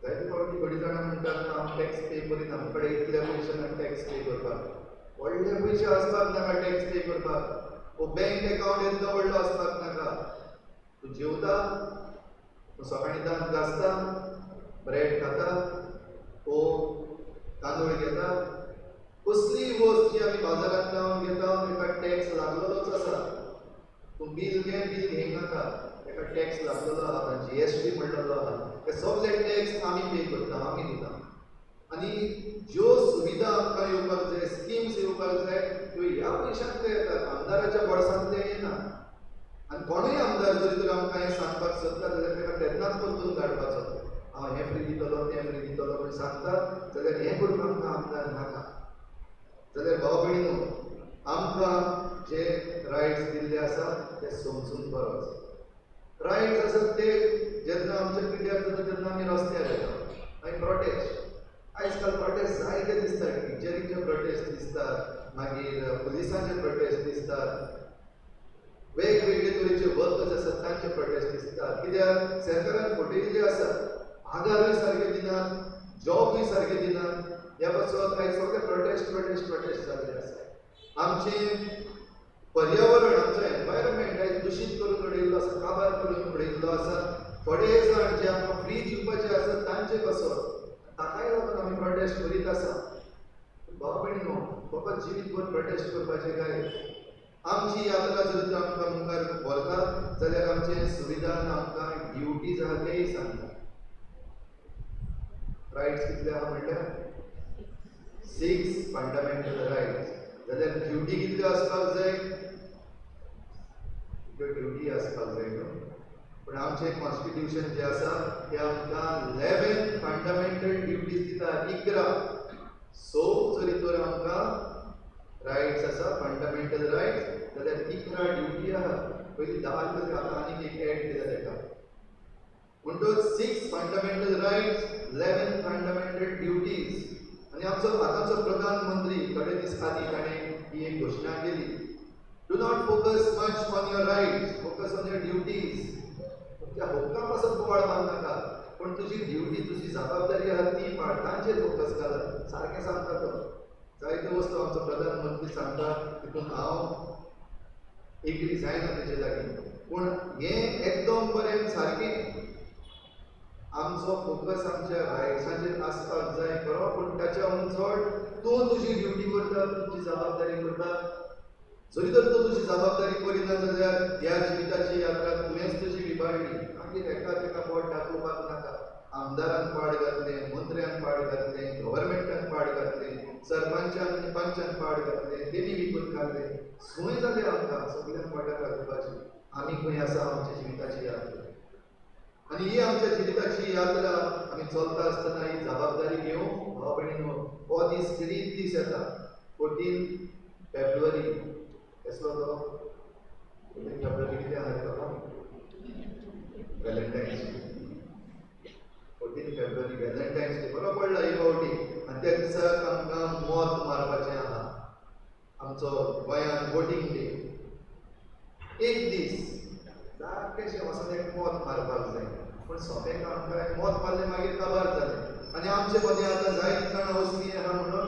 जायते फावटी थोडीं जाणां म्हणटात हांव टॅक्स पे करीना, आमचे कडेन इतले पयशे ना टॅक्स पे करपाक. व्हडले पयशे आसपाक नाका टॅक्स पे करपाक, वो बँक एकावंट येदो व्हडलो आसपाक नाका. तूं जेवता, तूं सकाळीं दांत घासता, ब्रेड खाता, वो तांदूळ घेता, कसलीय वस्त जी आमी बाजारांत लावन घेता ताका टॅक्स लागलेलोच आसा. तूं बील घे, बील घेयनाका, ताका टॅक्स लागलेलो आहा, GST म्हणलेलो आहा. हे सगळे टॅक्स आमी पे करता, आमी दिता. आनी ज्यो सुविधा आमकां येवपाक जाय, स्किम्स येवपाक जाय, त्यो ह्या पयशांतले येतात, आमदाराच्या बोल्सांतले येना. आनी कोणूय आमदार जरी तर आमकां हें सांगपाक सोदता जाल्यार ताका तेन्नाच बदलून काडपाचो. हांव हें फ्री दितलो, तें फ्री दितलो म्हूण सांगता जाल्यार हें करूंक आमकां आमदार नाका. जाल्यार भाव भयणीनो, आमकां जे रायट्स दिल्ले आसा ते समजून बरोच. रायट्स आसात ते जेन्ना आमच्या पिड्ड्यार जाता तेन्ना आमी रस्त्यार येता, मागीर प्रोटेस्ट. आयज काल प्रोटेस्ट जायते दिसतात, टिचरींचे प्रोटेस्ट दिसतात, मागीर पुलिसांचे प्रोटेस्ट दिसतात, वेगवेगळे तरेचे वर्कर्स आसात तांचे प्रोटेस्ट दिसतात. कित्याक सरकारान फटयल्ले आसात, पगारूय सारके दिनात, जॉबूय सारके दिनात. ह्या पासत आयज सगळे प्रोटेस्ट प्रोटेस्ट प्रोटेस्ट जाल्ले आसा. आमचें पर्यावरण, आमचो एनवायरमेंट आयज दुशीत करून उडयल्लो आसा, काबार करून उडयल्लो आसा. थोडे जाण जे आमकां फ्री दिवपाचे आसा तांचे पासत ताकाय लागून आमी प्रोटेस्ट करीत आसा. भाव भयणीनो, फकत जिवीतभर प्रोटेस्ट करपाचें काय? आमची यात्रा जर आमकां मुखार व्हरता जाल्यार आमचें संविधान आमकां ड्युटीज आहा तेय सांगता. रायट्स कितले आहा म्हणल्यार 6 फंडामेंटल रायट्स. जाल्यार ड्युटी कितल्यो आसपाक जाय? त्यो ड्युटी आसपाक जाय न्हू. पूण आमचें कॉन्स्टिट्युशन जें आसा तें आमकां 11 फंडामेंटल ड्युटीज दिता, 11. 6 जरी तर आमकां रायट्स आसा, फंडामेंटल रायट्स, जाल्यार 11 ड्युटी आहा. पयलीं 10 आसली, आतां आनीक एक एड केल्या ताका. म्हणटच 6 फंडामेंटल रायट्स, 11 फंडामेंटल ड्युटीज. आनी आमचो आतांचो प्रधानमंत्री थोडे दीस आदीं ताणें ही एक घोशणा केली, do not focus much on your rights, focus on your duties. तुमच्या हक्का पासत बोवाळ मारनाका, पूण तुजी ड्युटी, तुजी जबाबदारी आहा ती पाळ, तांचेर फोकस घालात. सारकें सांगता तो. जायत्यो वस्तू आमचो प्रधानमंत्री सांगता तितून हांव एग्री जायना तेजे लागीं, पूण हें एकदम बरें सारकें. आमचो फोकस आमच्या रायट्साचेर आसपाक जाय खरो, पूण ताच्या चड तूं तुजी ड्युटी करता, तुजी जबाबदारी करता. जरी तर तूं तुजी जबाबदारी करिना जाल्यार ह्या जिविताची यात्रा तुवेंच तुजी विबाडली. मागीर एका तेका बोट दाखोवपाक नाका. आमदारान पाड घातलें, मंत्र्यान पाड घातलें, गव्हर्मेंटान पाड घातलें, सरपंचान आनी पंचान पाड घातलें, तेणी विकून घातलें. खंय जालें आमकां सगळ्यांक बोटां दाखोवपाची? आमी खंय आसा आमच्या जिविताची यात्रा? आनी ही आमच्या जिविताची यात्रा आमी चलता आसतना ही जबाबदारी घेवंक भाव भयणीनो, हो दीस खेरीत दीस येता, 14 फेब्रुवारी. कसलो तो 14 फेब्रुवारी कितें आहा रे बाबा? Valentine's day. 14 February Valentine's day बरो पडला ही फावटी. आनी त्या दिसाक आमकां मत मारपाचें आहा. आमचो गोंयांत वोटींग डे. एक दीस सारकें वचून एक मत मारपाक जाय, पूण सोंपें काम काय? मत मारलें मागीर काबार जालें. आनी आमचे मदीं आतां जायत जाणां असलीं आहा म्हणून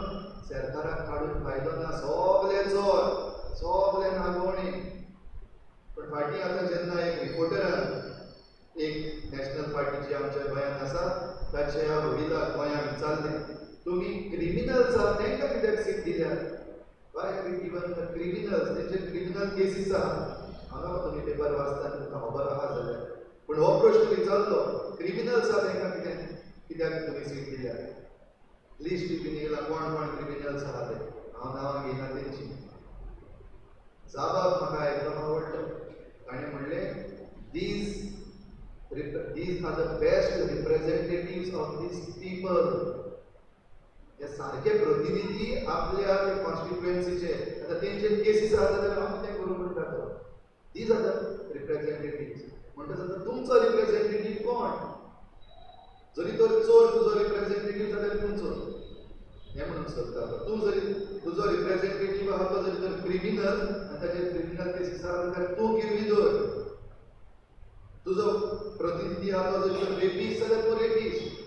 सरकाराक काडून फायदो ना, सगळे चोर, सगळे नागोवणे. पूण फाटीं आतां जेन्ना एक रिपोर्टरान एक नॅशनल पार्टी जी आमच्या गोंयांत आसा ताच्या वडिलाक गोंयांत विचारलें, तुमी क्रिमिनल्स आहात तांकां कित्याक सीट दिल्या? Why have you given the criminals? तेंचेर क्रिमिनल केसीस आहा. हांगा तुमी पेपर वाचता तुमकां खबर आहा जाल्यार. पूण हो प्रश्न विचारलो, क्रिमिनल्स आहा तांकां कित्याक तुमी सीट दिल्या? लिस्ट बीन येयला कोण कोण क्रिमिनल्स आहा ते, हांव नांवां घेयना तेंची. जाबाब म्हाका एकदम आवडटा. ताणें म्हणलें, these are the best representatives of these people. हे सारके प्रतिनिधी आपल्या कॉन्स्टिट्युएन्सीचे. आतां तेंचे केसीस आसा जाल्यार हांव कितें करूं म्हणटा तो. These are the representatives. म्हणटच आतां तुमचो रिप्रेझेंटेटीव कोण? जरी तर चोर तुजो रिप्रेझेंटेटीव जाल्यार तूं चोर हें म्हणूंक सोदता. तूं जरी तुजो रिप्रेझेंटेटीव आहा तो जरी तर क्रिमिनल आनी ताचेर क्रिमिनल केसीस आहा जाल्यार तूं गिरवी दवर. तुजो प्रतिनिधी आहा तो जरी तर रेपीस्ट जाल्यार तूं रेपीस्ट.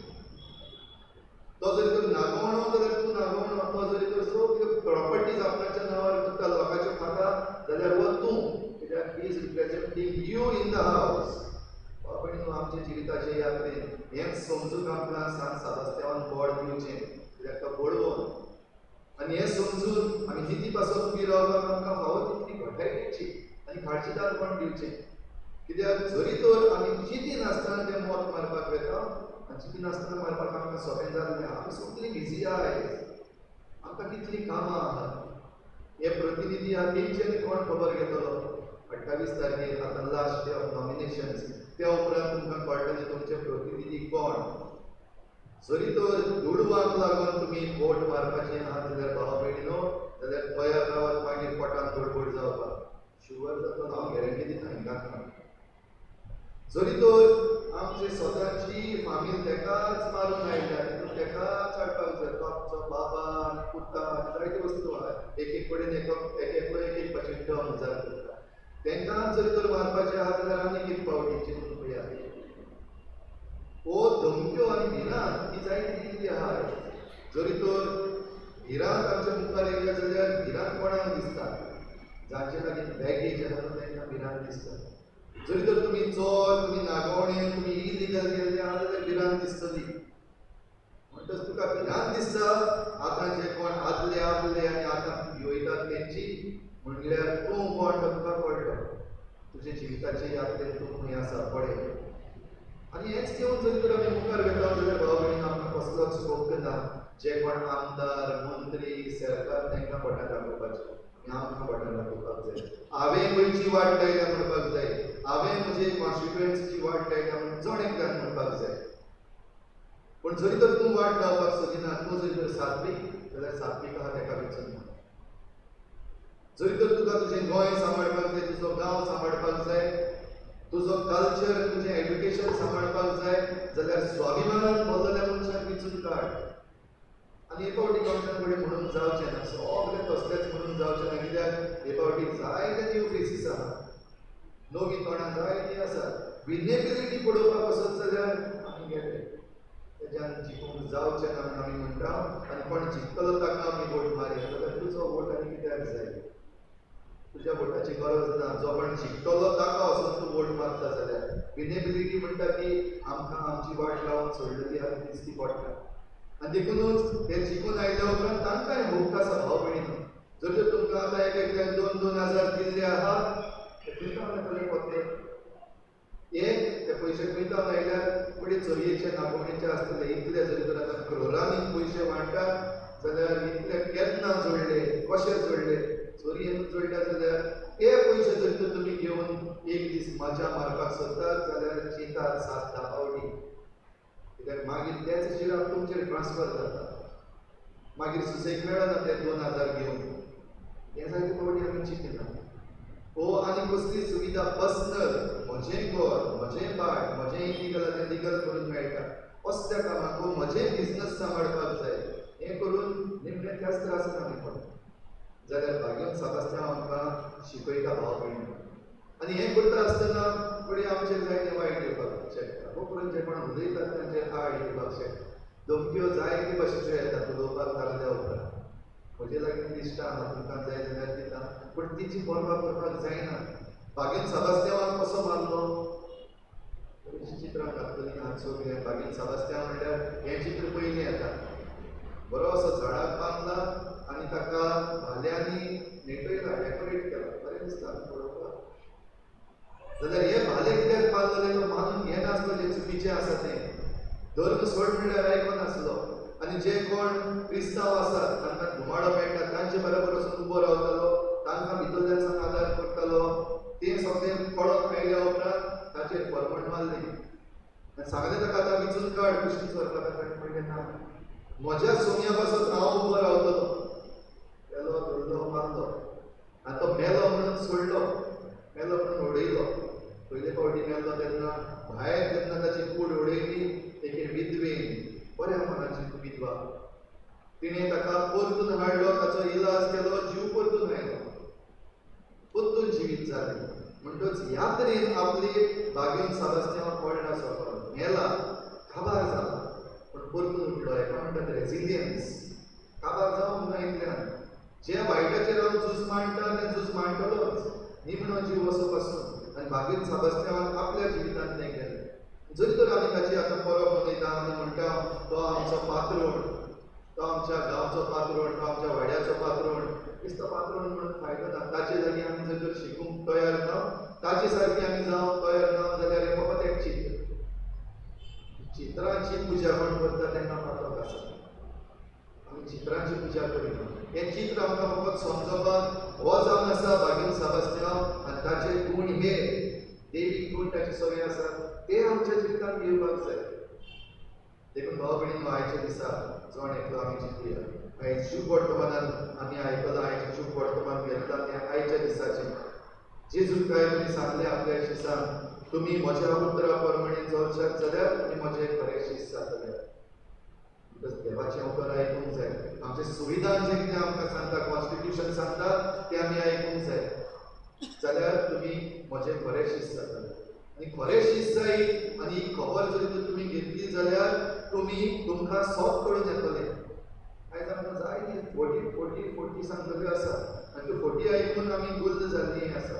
तो जरी तर नागोवणो जाल्यार तूं नागोवणो. तो जरी तर सगळ्यो प्रॉपर्टीज आपणाच्या नांवार करता, लोकांच्यो खाता जाल्यार हो तूं, कित्याक he is representing you in the house. बाबा आमच्या जिविताचे यात्रेन हें समजूंक आमकां सांत सेबास्त्यांवान बोड दिवचें, कित्याक तो बळवंत. आनी हें समजून आमी निती पासत उबी रावपाक आमकां फावो तितली घटाय दिवची आनी काळजीदारपण दिवचें. कित्याक जरी तर आमी चिंती नासतना तें मत मारपाक वेता आनी चिंती नासतना मारपाक आमकां सोंपें जाल्लें. आमी सगळीं बिजी आयज, आमकां कितलीं कामां आहात. हे प्रतिनिधी आहा तेंच्यांनी कोण खबर घेतलो? 28 तारखेर आतां लास्ट डे ऑफ नॉमिनेशन्स, त्या उपरांत तुमकां कळटलें तुमचे प्रतिनिधी कोण. जरी तर दुडवांक लागून तुमी वोट मारपाचें आहात जाल्यार भाव भयणीनो, जाल्यार तयार रावात मागीर पोटान गडबड जावपाक. शुवर जातलो हांव गॅरंटी दिता हिंगा. जरी तर आमची स्वताची फामील तेकाच मारून आयल्या, तितून तेकाच हाडपाक जाय. तो आमचो बाबा आनी पुता आनी जायत्यो वस्तू आहा, एक एक कडेन एक एकलो एक एक भाशेन टर्म उजार करता. तेंकां जरी तर मारपाचें आहा जाल्यार आनीक एक फावटी चिंतून पळयात. हो धमक्यो आनी भिरांत ही जायती दिल्ली आहा. जरी तर भिरांत आमच्या मुखार येयल्या जाल्यार भिरांत कोणाक दिसता? जांचे लागीं बॅगेज आहा तांकां भिरांत दिसता. जरी तर तुमी चोर, तुमी नागोवणे, तुमी इलिगल केल्ले आहा जाल्यार भिरांत दिसतली. म्हणटच तुका भिरांत दिसता आतां जे कोण आदले आसले आनी आतां वयतात तेंची, म्हणल्यार तूं कोण तो तुका कळटलो. तुजे जिविताचे यात्रेन तूं खंय आसा पळय. आनी हेंच घेवन जरी तर आमी मुखार वेता जाल्यार भाव भयणीन आमकां कसलोच हक्क ना जे कोण आमदार, मंत्री, सरकार तांकां बोटां दाखोवपाचें. आमी आमकां बोटां दाखोवपाक जाय. हांवें गोंयची वाट लायल्या म्हणपाक जाय, हांवें म्हजे कॉन्स्टिट्युएन्सीची वाट लायल्या म्हणून जण एकल्यान म्हणपाक जाय. पूण जरी तर तूं वाट लावपाक सोदिना, तूं जरी तर सात्वीक जाल्यार सात्वीक आहा तेका विचून ना. जरी तर तुका तुजें गोंय सांबाळपाक जाय, तुजो गांव सांबाळपाक जाय, तुजो कल्चर, तुजें एड्युकेशन सांबाळपाक जाय जाल्यार स्वाभिमानान भरलेल्या मनशाक विचून काड. आनी हे फावटी कोणाक कडेन म्हणून जावचें ना, सगळें तसलेंच म्हणून जावचें ना, कित्याक हे फावटी जायते न्यू फेसीस आहा, नवीं तोंडां जायतीं आसात. विनेबिलिटी पळोवपाक वचत जाल्यार आमी गेले तेज्यान जिखूंक जावचें ना म्हणून आमी म्हणटा. आनी कोण जिखतलो ताका आमी वोट मारया जाल्यार तुजो वोट आनी कित्याक जाय? तुज्या वोटाची गरज ना. जो कोण जिखतलो ताका वचून तूं वोट मारता जाल्यार विनेबिलिटी म्हणटा ती आमकां आमची वाट लावन सोडलेली आनी दिसती पडटा. आनी देखुनूच ते जिखून आयल्या उपरांत तांकांय हक्क आसा भाव भयणीनो. जर तर तुमकां आतां एक एकल्यान 2-2 हजार दिल्ले आहा, ते खंय येतले पोत्ते? एक ते पयशे खंय आयल्यार पयलीं चोरयेचे नागोवणेचे आसतले. इतले जरी तर आतां क्रोरांनी पयशे वांट्टात जाल्यार इतले केन्ना जोडले, कशे जोडले? चोरयेन जोडल्या जाल्यार ते पयशे जरी तर तुमी घेवन एक दीस मजा मारपाक सोदतात जाल्यार चिंतात 7-10 फावटी, कित्याक मागीर तेच जिराप तुमचेर ट्रान्सफर जाता. मागीर सुसेग मेळना ते 2,000 घेवन. हें जायते फावटी आमी चिंतना. हो आनी कसली सुविधा पर्सनल, म्हजें घर, म्हजें भाट, म्हजें इलिगल तें लिगल करून मेळटा असल्या कामाक, हो म्हजें बिजनस सांबाळपाक जाय, हें करून निमणें त्याच त्रासान आमी पडटा. जाल्यार भाग्यम सेबास्त्यांव आमकां शिकयता भाव भयणी. आनी हें करता आसतना फुडें आमचेर जायतें वायट येवपाक शकता. हो करून जे कोण उलयतात तांचेर आड येवपाक शकता. धमक्यो जायते भाशेच्यो येतात उलोवपाक लागल्या उपरांत. म्हजे लागीं लिस्टां आहा, तुमकां जाय जाल्यार दिता, पूण तिची पर्वा करपाक जायना. भागीन सेबास्त्यांवाक कसो मारलो चित्रां घातलेलीं आहात सगळीं. भागीन सेबास्त्यांव म्हणल्यार हें चित्र पयलीं येता. बरो असो झाडाक बांदला आनी ताका भाल्यांनी नेटयला, डेकोरेट केला, बरें दिसता पळोवपाक. जाल्यार हे भाले कित्याक बांदलेले तो मानून घेनासलो जें चुकीचें आसा तें. धर्म सोड म्हणल्यार आयकनासलो. आनी जे कोण क्रिस्तांव आसात तांकां धुमाडो मेळटा तांचे बरोबर वचून उबो रावतालो, तांकां भितरल्यान आदार करतालो. तें सगळें कळोन आयल्या उपरांत ताचेर फरमण मारली आनी सांगलें ताका आतां विचून काड कुशीन व्हरपाक. ताणें म्हणलें ना, म्हज्या सोम्या पासत हांव उबो रावतलो. गेलो, धरलो, मारलो आनी तो मेलो म्हणून सोडलो, मेलो म्हणून उडयलो. पयले फावटी मेल्लो तेन्ना भायर जेन्ना ताची कूड उडयली एके विधवेन, बऱ्या मनाची विधवा, तिणें ताका परतून हाडलो, ताचो इलाज केलो, जीव परतून आयलो, परतून जिवीत जालें. म्हणटच ह्या तरेन आपली बागेवन सेबास्तियांव पडला, सोंपलो, मेला, काबार जाला, पूण परतून उठलो. हेका म्हणटात रेजिलियन्स. काबार जावंक ना इतल्यान जे वायटाचेर हांव झूज मांडटा तें झूज मांडटलोच, निमणो जीव असो पासून. आनी बागेवन सेबास्तियांवान आपल्या जिवितांत तें केलें. जरी तर आमी ताची आतां परब मनयता आनी म्हणटा तो आमचो पात्रोण, तो आमच्या गांवचो पात्रोण, तो आमच्या वाड्याचो पात्रोण, दिसता पात्रोण म्हणून फायदो ना. ताचे लागीं आमी जर तर शिकूंक तयार ना, ताचे सारकी आमी जावंक तयार ना जाल्यार हें फकत एक चित्र. चित्रांची पुजा कोण करता तेन्ना पातक आसा. आमी चित्रांची पुजा करिना. हें चित्र आमकां फकत समजपाक हो जावन आसा बागेवन सेबास्तियांव आनी ताचे गूण हे देवीक गूण ताचे सगळे आसात, ते आमच्या जिवितांत येवपाक जाय. देखून भाव भयणीनो, आयच्या दिसा जण एकलो आमी चिंतुया. आयज शुभ वर्तमानान आमी आयकलां, आयचें शुभ वर्तमान घेतलां तें आयच्या दिसाचें. जेजून काय तुमी सांगलें आपल्या शिसांक, तुमी म्हज्या उतरा प्रमाणे चलशात जाल्यार तुमी म्हजे खरे शीस जातले. Because देवाचें उतर आयकूंक जाय. आमचें संविधान जें कितें आमकां सांगता, कॉन्स्टिट्युशन सांगता, तें आमी आयकूंक जाय, जाल्यार तुमी म्हजे खरे शीस जातले. आनी खरे शीस जाय आनी ही खबर जर तुमी घेतली जाल्यार तुमी तुमकां सोप कळून येतलें. आयज आमकां जायती फोटी फोटी फोटी सांगतल्यो आसा आनी त्यो फोटी आयकून आमी गुल्ल जाल्ली आसा.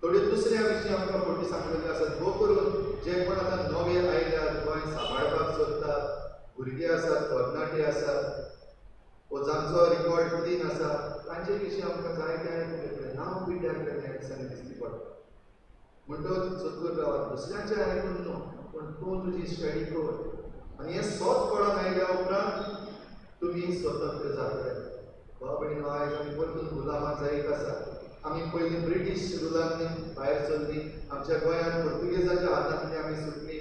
थोड्यो दुसऱ्या विशीं आमकां फोटी सांगलेल्यो आसात. भोव करून जे कोण आतां नवे आयल्यात, गोंय सांबाळपाक सोदतात, भुरगे आसात, तरणाटे आसात, वो जांचो रिकॉर्ड क्लीन आसा, तांचे विशीं आमकां जायतें आयकूंक येतलें. नांव पिड्ड्यार केलें ह्या दिसांनी दिसती पडटा. म्हणटच सोदून रावात, दुसऱ्यांचें आयकून न्हू, पूण तूं तुजी स्टडी कर आनी हें सोत कळोन आयल्या उपरांत तुमी स्वतंत्र जातले. भाव भयणीनो, आयज आमी परतून गुलामां जायत आसा. आमी पयलीं ब्रिटीश रुलांनी भायर सरली, आमच्या गोंयांत पुर्तुगेजाच्या हातांतली आमी सुटली.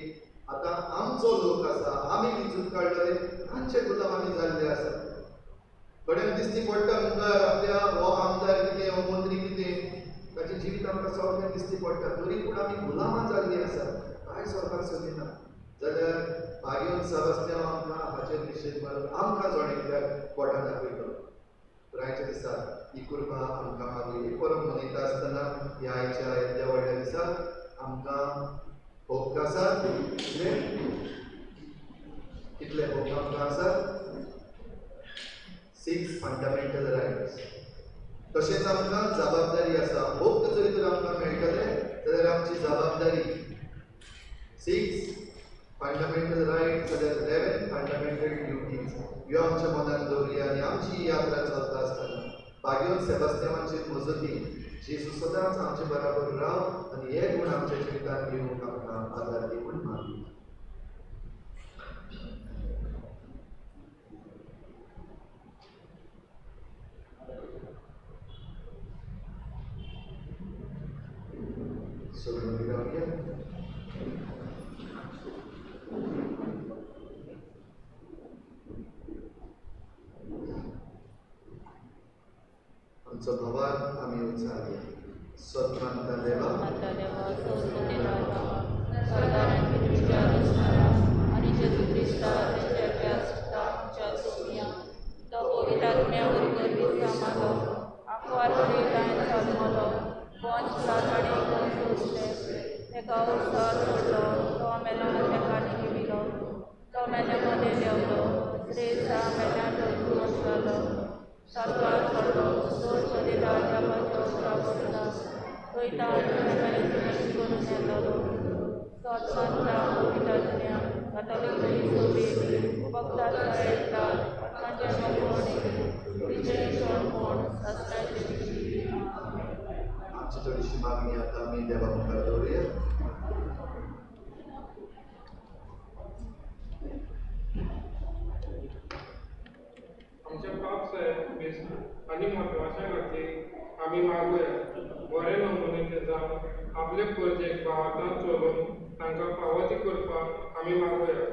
आतां आमचो लोक आसा, आमी विंचून काडलेले तांचे गुलाम आमी जाल्ले आसा. थोड्यांक दिसती पडटा मुखार आपल्या हो आमदार कितें, हो मंत्री कितें, ताचें जिवीत आमकां सगळें दिसती पडटा. तरी पूण आमी गुलामां जाल्लीं आसा, कांय सरकार सोदिना. जाल्यार बागेवन सेबास्तियांव आमकां हाचेर निशेध मारून आमकां जण एकल्याक बोटां दाखयतलो. तर आयच्या दिसा ही कृपा आमकां मागली. ही परब मनयता आसतना ह्या आयच्या येद्या व्हडल्या दिसा आमकां हक्क आसात. कितले कितले हक्क आमकां आसात? 6 फंडामेंटल रायट्स. तशेंच आमकां जबाबदारी आसा. हक्क जरी तर आमकां मेळटले जाल्यार आमची जबाबदारी 6 फंडामेंटल रायट्स जाल्यार 11 फंडामेंटल ड्युटीज ह्यो आमच्या मनान दवरया. आनी आमची यात्रा चलता आसतना बागेवन सेबास्तियांवाचे मजतीन जेजू सदांच आमचे बराबर राव आनी हे गूण आमच्या जिवितांत घेवंक आमकां आदार दी म्हूण मागता. सगळ्यांनी रावया. आमचो भवान आमी उच्चारया. सतमानता देवा, आमची थोडीशी मागणी आता आमी देवा मुखार दवरुया. आमच्या पाप साहेब बेस आनी म्हत्वाच्या खातीर आमी मागुया. बरे नमुने जावन आपले परजेक भावार्थान चलोवन तांकां फावो ती करपाक आमी मागुया.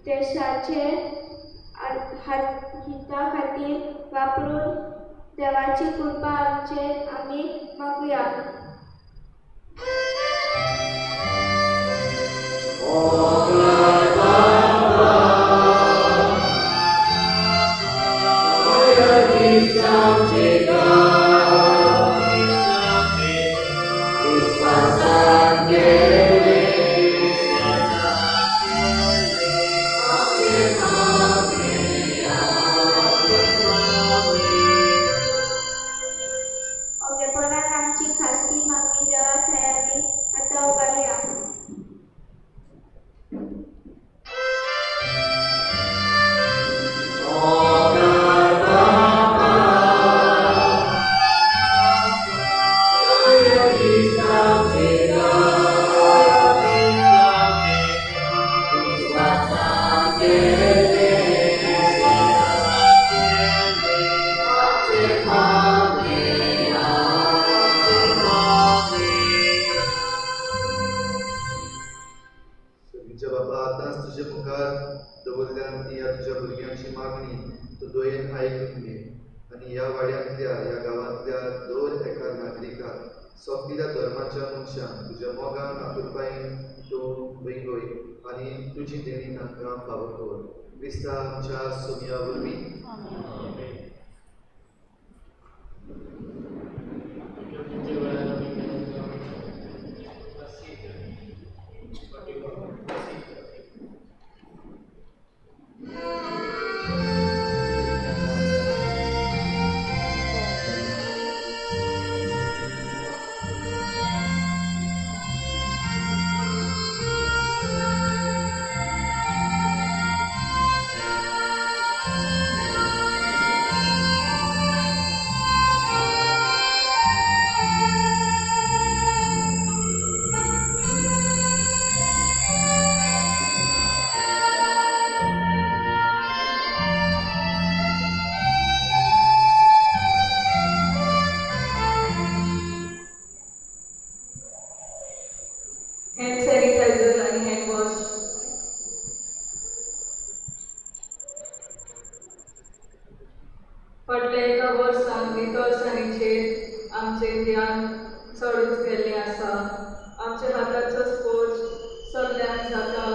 देशाचे हिता खातीर वापरून देवाची कृपा आमचेर आमी मागुया. ओगेपणान आमची खासगी मागणी देवा थंय आमी आतां उबारुया. तुमच्या बाबा आतांच तुजे मुखार दवरल्यान ती ह्या तुज्या भुरग्यांची मागणी तूं दोयेन आयकून घे आनी ह्या वाड्यांतल्या ह्या गांवांतल्या दर एका नागरिकाक सगळ्या धर्माच्या मनशांक तुज्या मोगान आपुलकायेन तूं वेंगय आनी तुजी देणी तांकां फावो कर. क्रिस्ता आमच्या सोमया वरवीं. हँड सॅनिटायझर आनी हँड वॉश. फाटल्या एका वर्सान नितळसाणीचेर आमचें ध्यान चडूच गेल्लें आसा. आमच्या हाताचो स्पर्श सगल्यांक जाता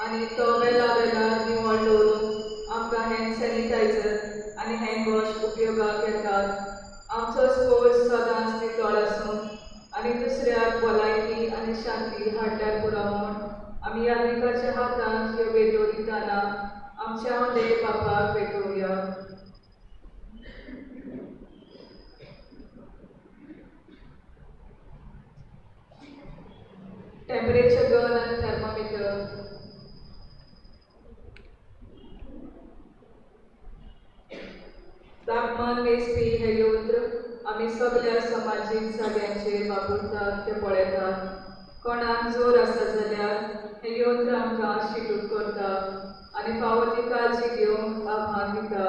आनी तो वेळा वेळार निवळ दवरूंक आमकां हँड सॅनिटायझर आनी हँड वॉश उपयोगाक येतात. आमचो स्पर्श सदांच नितळ आसूं आनी दुसऱ्याक भलायकी आनी शांती हाडल्यार पुरो म्हूण आमी याज्ञिकाच्या हातांत ह्यो भेटो दितना आमच्या व्हडले बापाक भेटोवया. टेम्परेचर गन आनी थर्मोमिटर. तापमान मेजपी हें यंत्र आमी सगल्या समाजीक जाग्यांचेर वापरतात तें पळयतात. कोणाक जोर आसा जाल्यार हें यंत्र आमकां शिटूक करता आनी फावो ती काळजी घेवंक आव्हान दिता.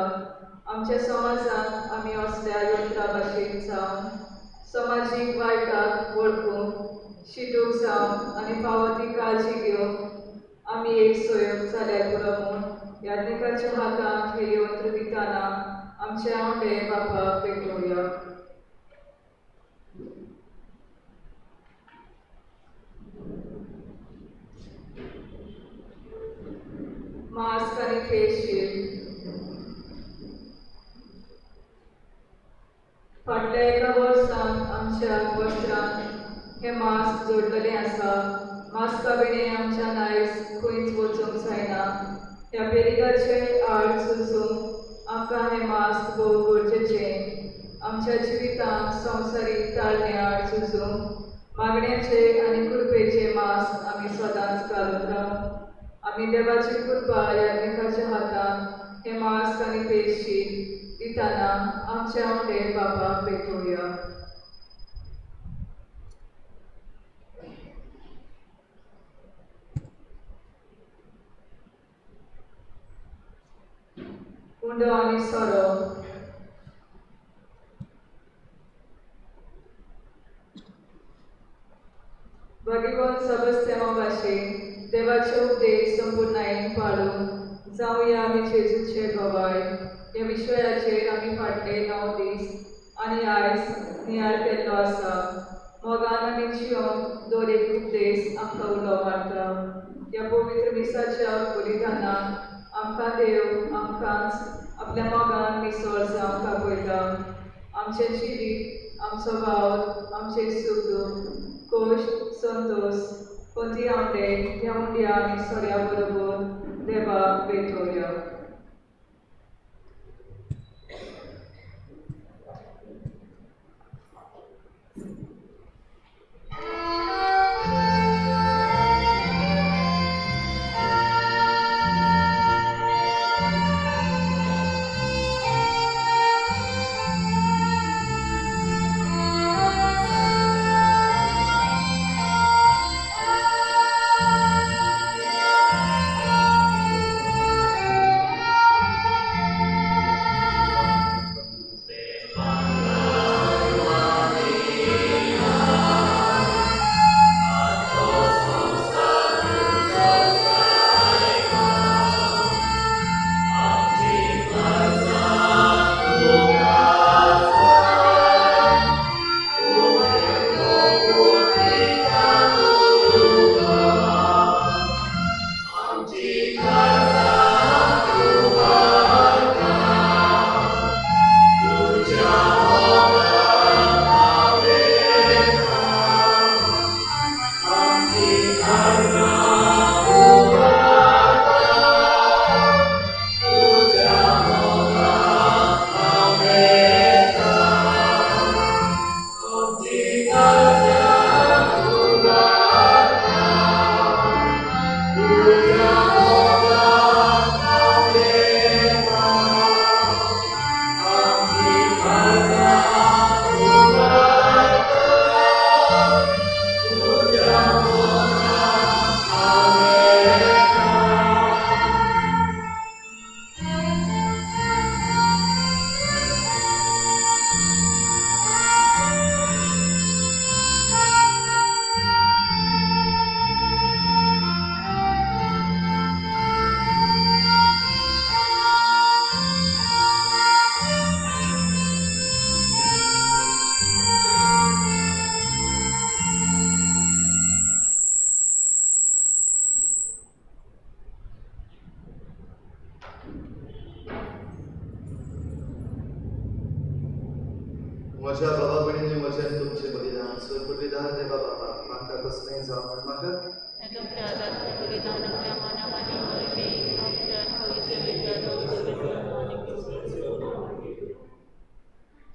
आमच्या समाजांत आमी असल्या यंत्रा भाशेन जावन समाजीक वायटाक वळखूंक, शिटूक जावंक आनी फावो ती काळजी घेवंक आमी एक सहयोग जाल्यार पुरो म्हूण याज्ञिकाच्या हातांत हें यंत्र दितना आमच्या व्हडले बापाक भेटोवया. मास्क आनी फेस शिल्ड. फाटल्या एका वर्सान आमच्या वस्त्रांक हें मास्क जोडलेलें आसा. मास्का विणें आमच्यान आयज खंयच वचूंक जायना. ह्या पेरिगाचे आड झुजूंक आमकां हें मास्क भोव गरजेचें. आमच्या जिवितांत संवसारीक ताळणे आड झुजूंक मागण्याचे आनी कृपेचे मास्क आमी सदांच घालून रावूंक. आमी देवाची कृपा याज्ञिकाच्या हातांत हें मास्क आनी फेस शिल्ड दितना आमच्या व्हडले बापाक भेटोवया. उंडो आनी सोरो. भाग्यवंत सेबास्त्यांवा भाशेन देवाचे उपदेश संपुर्णायेन पाळून जावया आमी जेजूचे गवाय. ह्या विशयाचेर आमी फाटल्या फाटले 9 दीस आनी आयज नियाळ केल्लो आसा. मोगान आमी जियोंक दर एक उपदेश आमकां उलो मारता. ह्या पवित्र मिसाच्या बलिदानान आमकां देव आमकांच आपल्या मोगान मिसळ जावंक आपयता. आमचें जिवीत, आमचो वावर, आमचें सूख दूख, खोश, संतोश, कोती आंबे ह्या उंड्या आनी सोऱ्या बरोबर देवाक भेटोवया. म्हज्या बाबा भयणींनी म्हजें आनी तुमचें बलिदान स्वर्ग बलिदान देवा बापाक मागता कसलेंय जावं म्हण म्हाका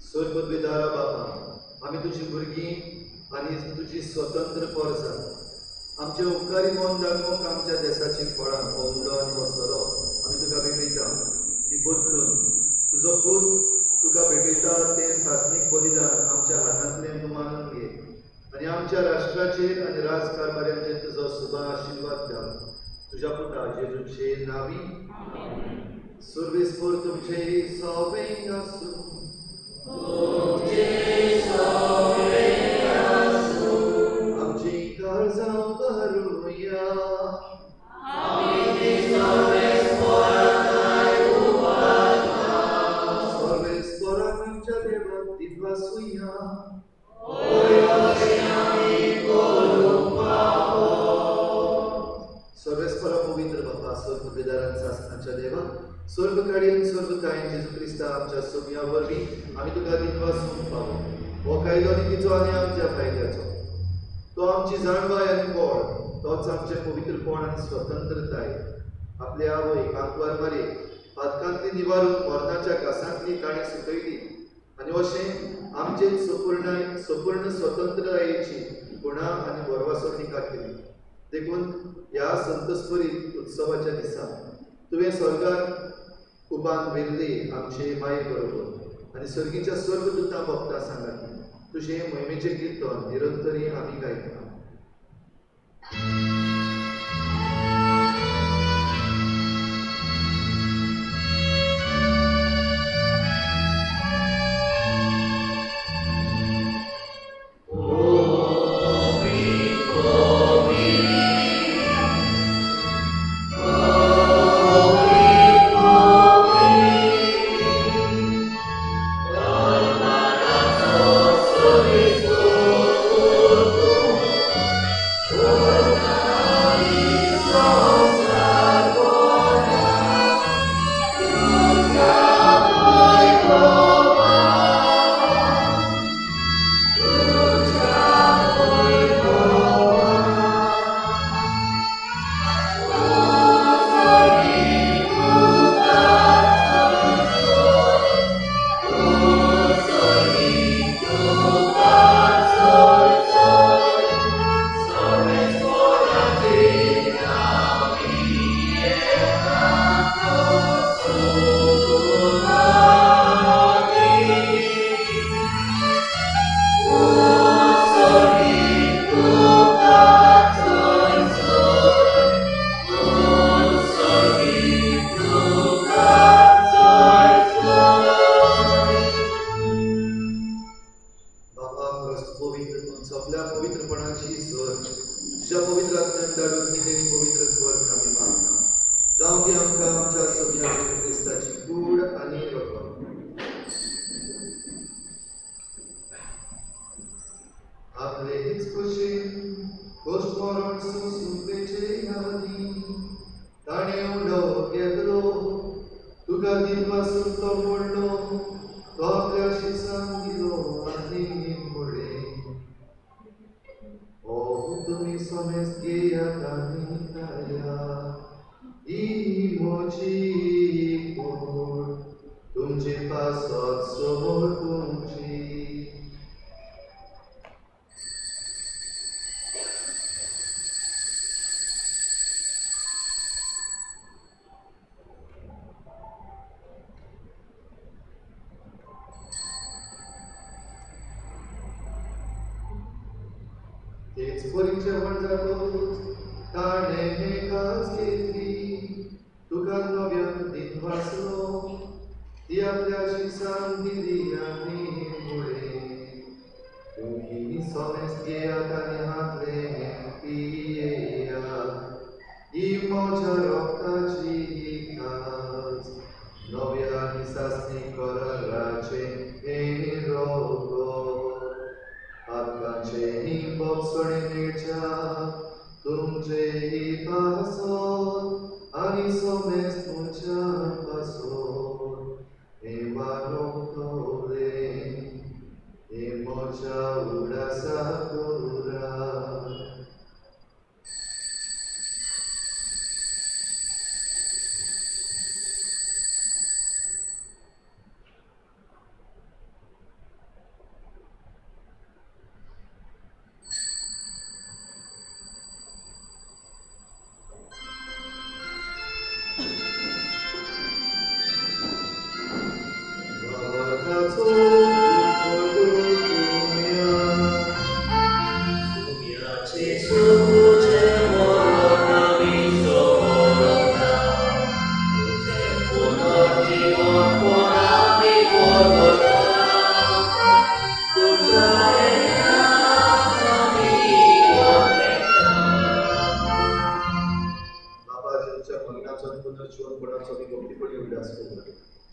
स्वर्ग बलिदारा बापा, आमी तुजी भुरगीं आनी तुजी स्वतंत्र पोरसां. आमचे उपकारी मन दाखोवंक आमच्या देसाचीं फळां हो उंडो आनी हो सोरो आमी तुका भेटयता. ती बदलून तुजो पूत तुका भेटयता तें सासणीक बलिदान आमच्या हातांतलें तूं मानून घे आनी आमच्या राष्ट्राचेर आनी राजकारभाऱ्यांचेर तुजो सुबा आशिर्वाद घाल. तुज्या पुता जेजूचे नांवी. सुर्वेस्पोर तुमचे सवें आसूं. आमची काळजां भरुया. सर्वेस्परा पवित्र बापा, स्वर्ग बेदारांचा आसनाच्या देवा, स्वर्ग काडयेन स्वर्ग कायन जेजू क्रिस्ता आमच्या सोम्या वरवीं आमी तुका दिनवासूंक पावो. हो कायदो नितीचो आनी आमच्या फायद्याचो, तो आमची जाणवाय आनी बळ, तोच आमचें पवित्रपण आनी स्वतंत्रताय. आपले आवय कांकवार मारयेक पातकांतली निवारून मरणाच्या घासांतली ताणें सुकयली आनी अशें आमचे संपूर्ण स्वतंत्रतायेची गुणा आनी भरवासो टिका केली. देखून ह्या संतस्फुरीत उत्सवाच्या दिसा तुवें स्वर्गार उबान व्हेल्ली आमचे माये बरोबर आनी स्वर्गीच्या स्वर्गदूतां भक्तां सांगाती तुजें मोहिमेचें कीर्तन निरंतरी आमी गायता. Oh, आसून तो मोडलो, तो आपल्या शिसांक दिलो आनी म्हणलें, हो तुमी समेस्त घेयात आनी खायात, ही म्हजी कूड तुमचे पासत समर्पूंची. तेच परी जेवण जातकूच ताणें हें काज घेतली, तुका नव्यान दिनवासलो, ती आपल्या शिसांक दिली आनी म्हणलें, तुमी समेस्त घेयात आनी हांतलें पियेयात, ही म्हज्या रोगताची काज, नव्या आनी सासणी कराराचें हें रोगत. आतांचें भोगसणें मेळच्या तुमचें पासत आनी समेस्त म्हज्या पासत हें वालोवतलें, हें म्हज्या उगडासा दवरात.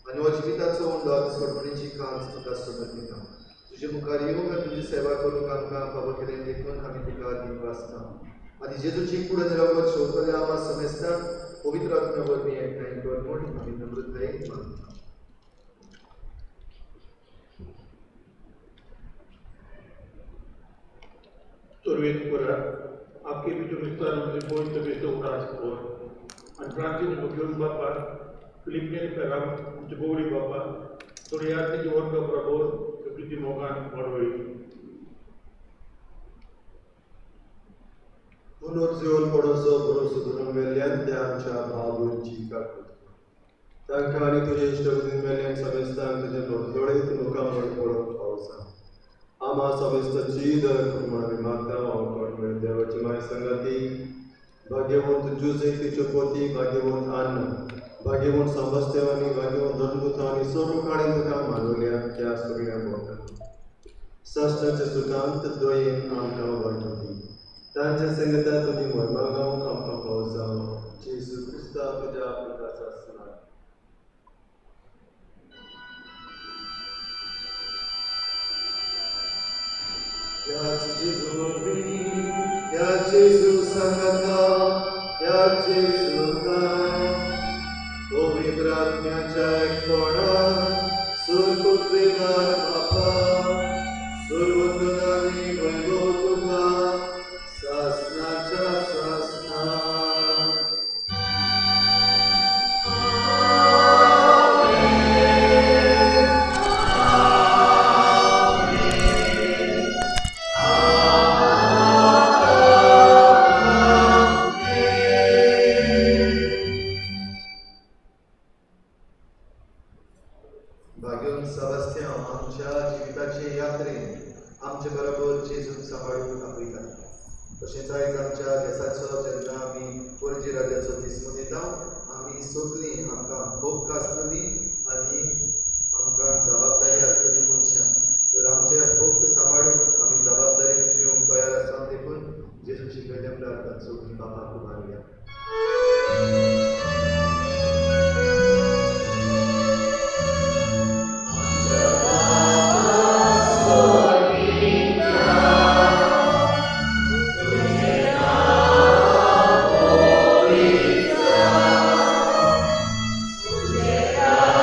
आनी हो जिविताचो उंडो आनी सोडपणीची काज तुका समर्पिता. तुजे मुखार येवंक आनी तुजी सेवा करूंक आमकां फावो केलें देखून आमी तुका दिनवासता. आनी जेजूची कूड आनी रगत शेवटल्या आमा समेस्ताक पवित्र आत्म्या वरवीं एकठांय कर म्हूण आमी नम्रतायेन मागता. सुरवेक पुरा आपके विस्तार पवित्र उडास कोर आनी फ्रांसीस घेवन बापा फिलिपिनेर फेराम आमचे गोवडी बापा थोडी आरतीची वर्ग प्रभोर प्रिती मोगान वाडवळी पुनर्जीवन पडोसो बरो सुदरून वेल्यान त्या आमच्या भाव भयणीची काकूत तांकां आनी तुजे इश्टगतीन वेल्यान समेस्तांक तुजें लोळीत मुखामळ पळोवंक पावसा. आमा समेस्ताची दर म्हूण आमी मागता. हांव देवाची माय संगाती भाग्यवंत जुजे तिच्यो पोती, भाग्यवंत अन्न, भाग्यवंत समस्तेवानी, भाग्यवंत धर्मदूतां आनी सर्व काळीन तुका मानवल्या त्या सगळ्या भोंवतणी साश्टाच्या सुखांत दयेन आमकां वांटोवपी तांच्या संगता तुजी म्हयमा गावंक आमकां फावो जावं. जेजू क्रिस्ता तुज्या पुताचा स्मरण. त्याच जेजू वरवीं, त्या जेजू सांगाता, त्या जेजूकाय पवित्र आत्म्याच्या एकपणान सुरपुत्रेदार बापा सुरवंदनांनी वैभव तुका सासनाच्या सासना. भाग्यवंत सेबास्तियांव आमच्या जिविताचे यात्रेन आमचे बरोबर जेजूक सांबाळूंक आपयता. तशेंच आयज आमच्या देसाचो जेन्ना आमी पणजी राज्याचो दीस मनयता, आमी सगळीं आमकां हक्क आसतली आनी आमकां जबाबदारी आसतली मनशां. तर आमचे हक्क सांबाळून आमी जबाबदारीन जिवंक तयार आसा देखून जेजून शिकयल्ल्या प्रार्थना सगळीं बापाक उबारुया. Amen.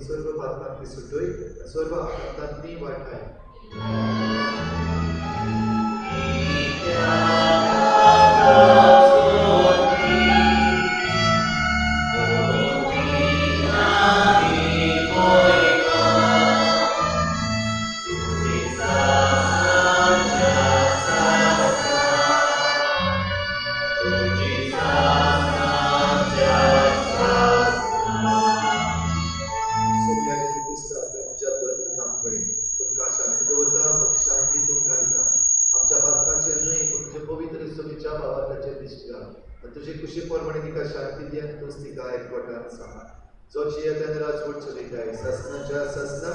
ती सर्व पातकांतली सुटय सर्व आकांतांतली वाटाय. तुझे कुशी प्रमाणे तिका शांती दी आनी तूंच तिका एकवटान सांग. जो जियेता राजवट चलयताय ससनाच्या ससना.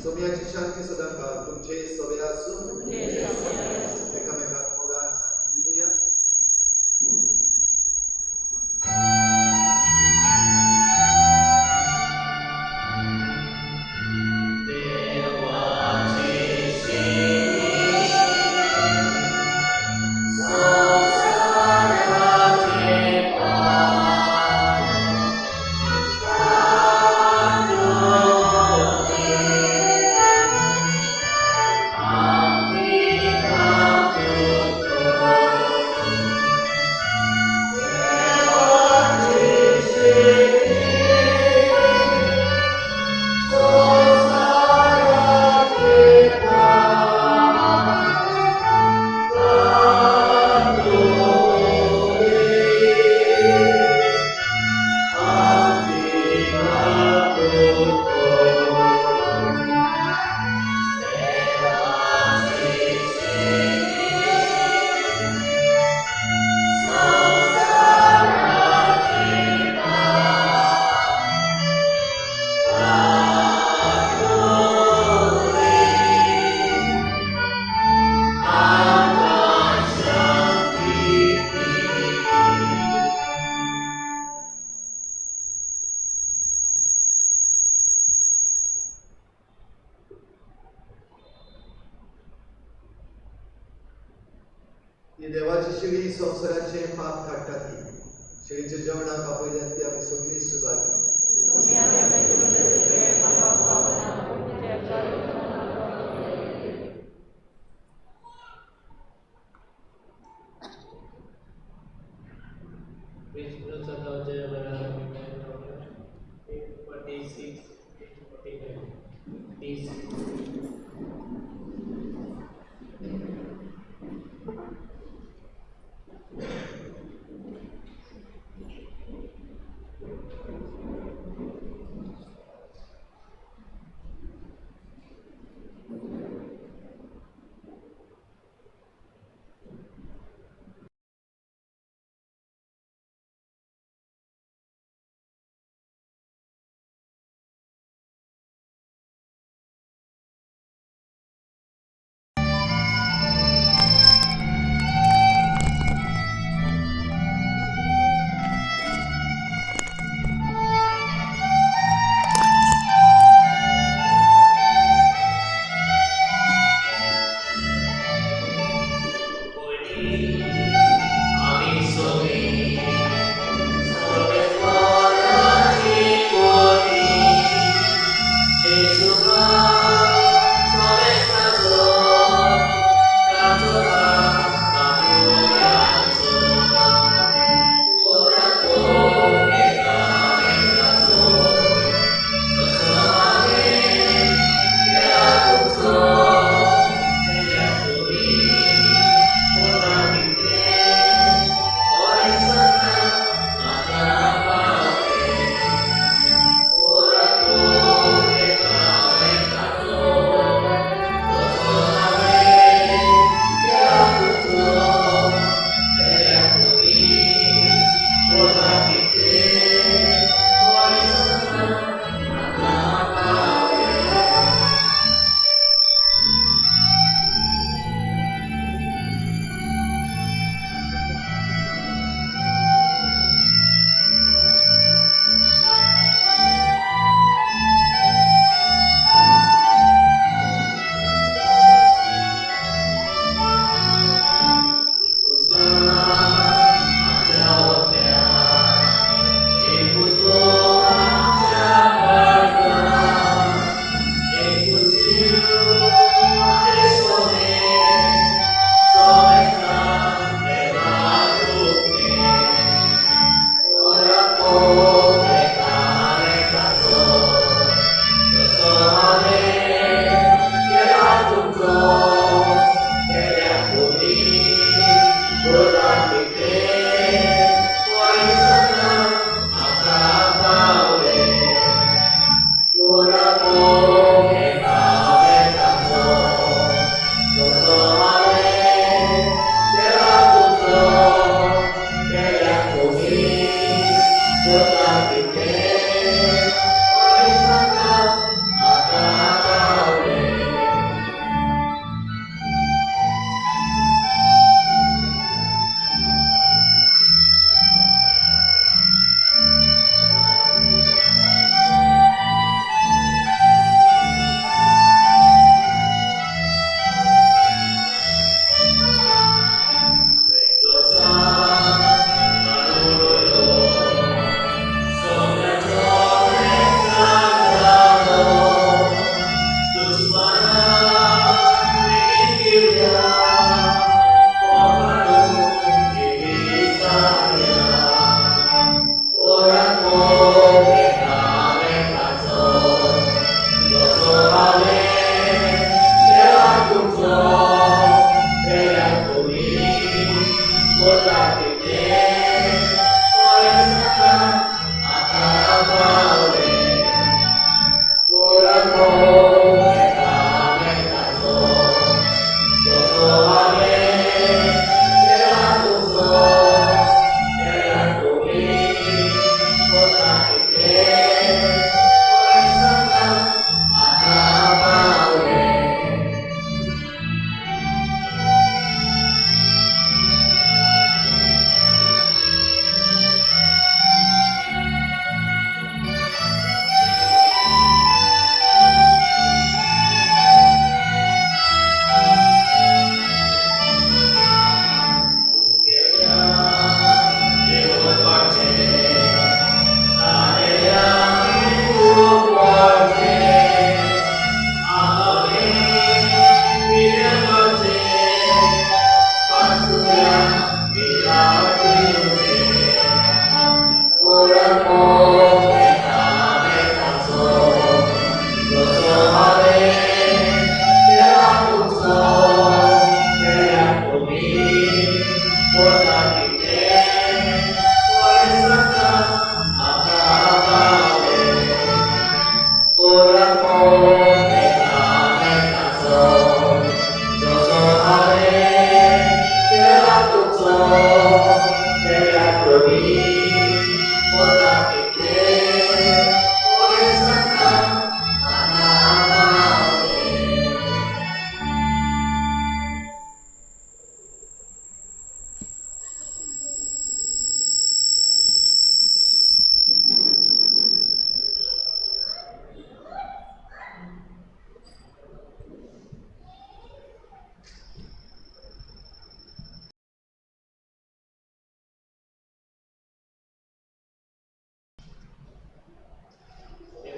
सोम्याची शांती सदां काळ तुमचे सगळे आसूं. एकामेकाक मोगान शांती दिवया. देवाची शिळी संवसाराचे पाप काडटा ती शिळीच्या जेवणाक आपयल्यात ती आमी सगळीं सुभागी.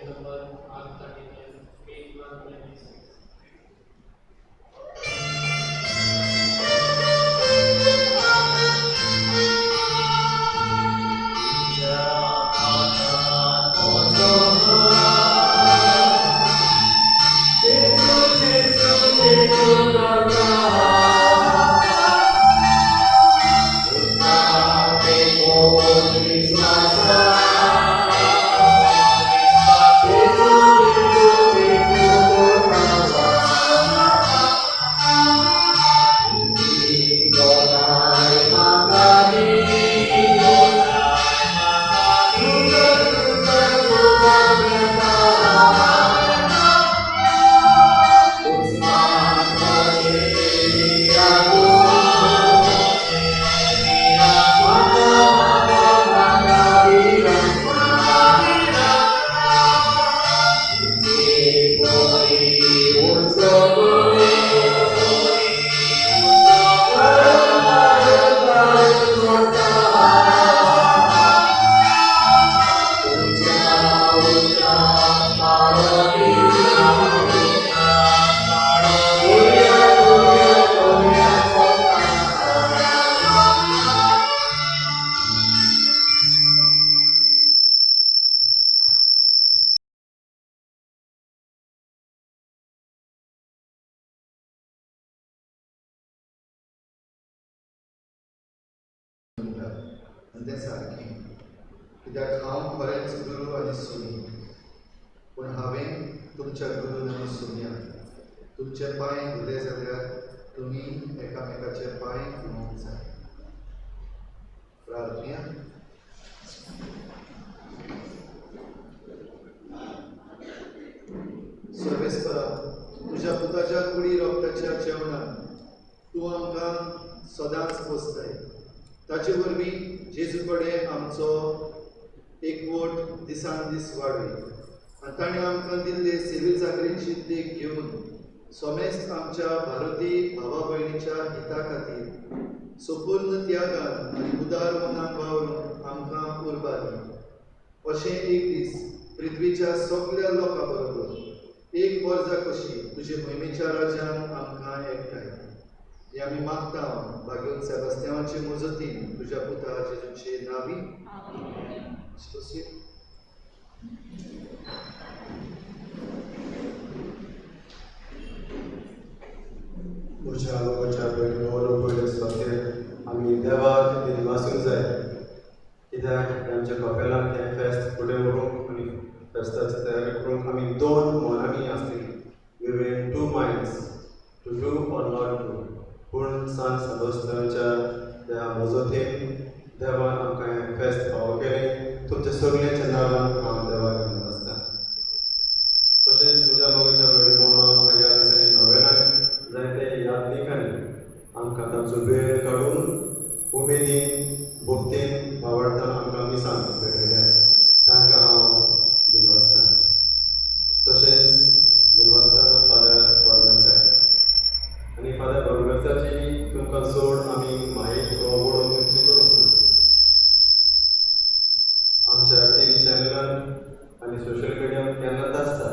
Number 139, page 196. आनी तें सारकें कित्याक हांव खरेंच गुरू आनी सुमी, पूण हांवें तुमच्या गुरून आनी सुम्या तुमचे पांय धुले जाल्यार तुमी एकामेकाचे पांय धुवंक जाय. प्रार्थना. सर्वेस्परा, तुज्या पुताच्या कुडी रोगताच्या जेवणान तूं आमकां सदांच पोसताय. ताचे वरवीं जेजू कडेन आमचो एकवट दिसान दीस वाडय आनी ताणें आमकां दिल्ले सेवे चाकरीची देख घेवन समेस्त आमच्या भारतीय भावा भयणीच्या हिता खातीर संपूर्ण त्यागान आनी उदार मनान वावरून आमकां उर्बा दी. अशें एक दीस पृथ्वीच्या सगळ्या लोकां बरोबर एक वर्जा कशी तुजे मोहिमेच्या राज्यान आमकां एकठांय हे आमी मागता भाग्योन सेबास्त्यांवाचे मजतीन तुज्या पुता जेजूचे नावी. म्हज्या लोकांच्या भयणी पयले सुवातेर आमी देवाक दिनवासूंक जाय, कित्याक आमच्या कपेलांत हें फेस्त फुडें व्हरूंक आनी फेस्ताची तयारी करूंक आमी दोन मनांनी आसली. We were in two minds to do or not do. पूण सान सेबास्तियांच्या त्या मजतीन देवान आमकां हें फेस्त फावो केलें. तुमच्या सगळ्यांच्या नांवान हांव देवाक दिनवासता. तशेंच म्हज्या मोगाच्या भयणी भावना आमकां ह्या दिसांनी नवेनाक जायते यादनिकांनी आमकां तांचो वेळ काडून उमेदीन भक्तीन भावार्थान आमकां मिसांक भेटयल्या, तांकां हांव दिनवासता. तशेंच दिनवासता फादर बोलमेक्साक आनी फादर बोलमेक्साची तुमकां चड आमी म्हायती वळख दिवची करूंक ना. आमच्या टी व्ही चॅनलान आनी सोशल मिडियान केन्नाच आसता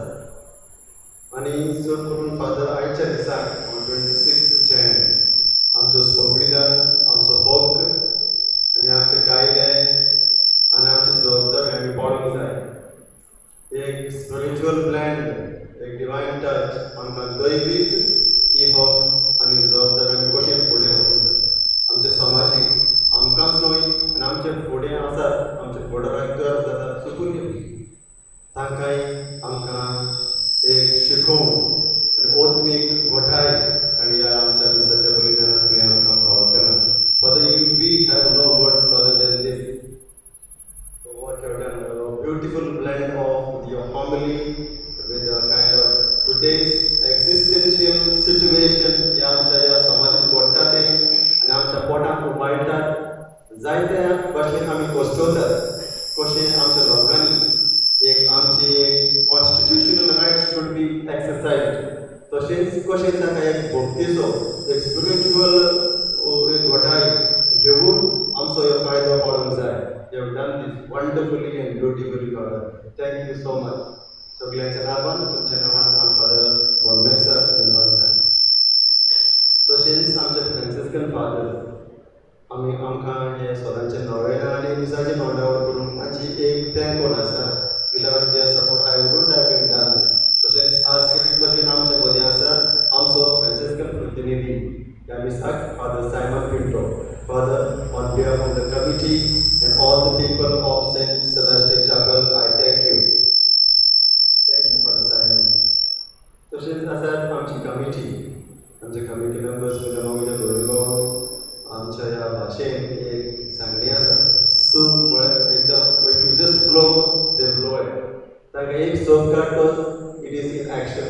आनी चड करून फादर आयच्या दिसाक ऑन 26 जॅन आमचो संविधान, आमचो हक्क आनी आमचे कायदे आनी आमची जबाबदारी आमी पाळूंक जाय. एक स्पिरिच्युअल प्लॅन, एक डिवायन टच आमकां दैवीक ही हक्क आनी जबाबदारी आमी कशें फुडें व्हरूंक जाय. आमचे समाजीक आमकांच न्हय आनी आमचे फुडें आसात आमचे फुडाराक गरज जाता चुकून गेली तांकांय आमकां एक शिकोवन आनी ओत्मीक घोटाय आनी ह्या आमच्या मिसाच्या बलिदानान तुवें आमकां फावो केला. Father, we have no words other than this. What you have done, a beautiful blend of your homily with a kind of today's existential situation. ह्या आमच्या ह्या समाजांत घडटा तें आनी आमच्या पोटाक उबाळटात जायत्या भाशेन आमी कश्टवतात कशें आमच्या लोकांनी एक आमची एक constitutional rights should be exercised. तशेंच कशें ताका एक भक्तीचो एक स्पिरिच्युअल एक घटाय घेवन आमचो ह्यो कायदो पाळूंक जाय. You have done this wonderfully and beautifully father. Thank you so much. सगळ्यांच्या नांवान तुमच्या नांवान हांव फादर बोलमेक्साक दिनवासता. तशेंच आमचे फ्रांसिस्कन फादर आमी आमकां हे सदांचे नवेना आनी मिसाचे नोंदावळ करूंक तांची एक तेंकोन आसा. Without their support I wouldn't have been done this. तशेंच आज कितें भशेन आमचे मदीं आसा आमचो फ्रांसिस्कन प्रतिनिधी ह्या मिसाक father Simon Pinto. Father, on behalf of the committee and all the people of Saint Sebastian Chapel, I thank you. Thank you father Simon. तशेंच आसात आमची कमिटी, आमचे कमिटी मेंबर्स म्हज्या मोगाच्या भयणी भाव आमच्या ह्या भाशेन एक सांगणी आसा, सूख म्हळ्यार एकदम if you just blow they blow it. तांकां एक सोप काडटोच it is in action.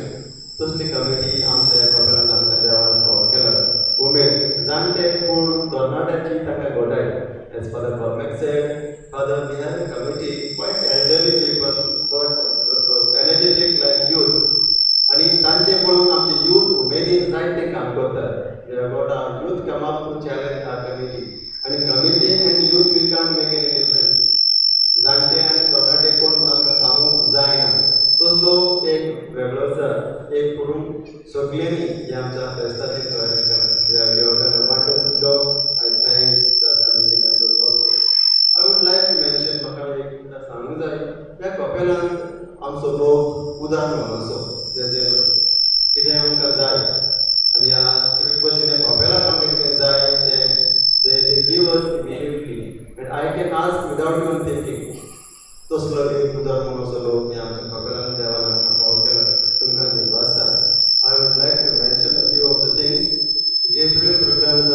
तसली कमिटी आमच्या ह्या कपेलांत आमकां देवान फावो केला. उमेद जाणटे पूण तरणाट्याची तांकां घोटाय. As Father Cormac said, Father, we have a committee quite elderly people but energetic like youth. आनी तांचे पळोवन आमचे यूथ उमेदीन जायते काम करतात. We have got our youth come up to challenge our committee. आनी committee and youth we can't make any difference. जाणटे आनी तरणाटे कोण म्हूण आमकां सांगूंक जायना. तसलो एक वेगळो सर एक करून सगळ्यांनी ह्या आमच्या फेस्ताची तयारी केला. You have done a wonderful job. I thank the committee members also. I would like to mention, म्हाका एक सांगूंक जाय, ह्या कपेलांत आमचो लोक उदार मनाचो, कितें आमकां जाय आनी ह्या कितें भशेन ह्या कपेलाक आमकां कितें जाय तें they give us immediately and I can ask without even thinking. तसलो एक उदार मनाचो लोक ह्या आमच्या कपेलान देवान आमकां फावो केला. तुमकां दिनवासता. I would like to mention a few of the things. Gabriel Braganza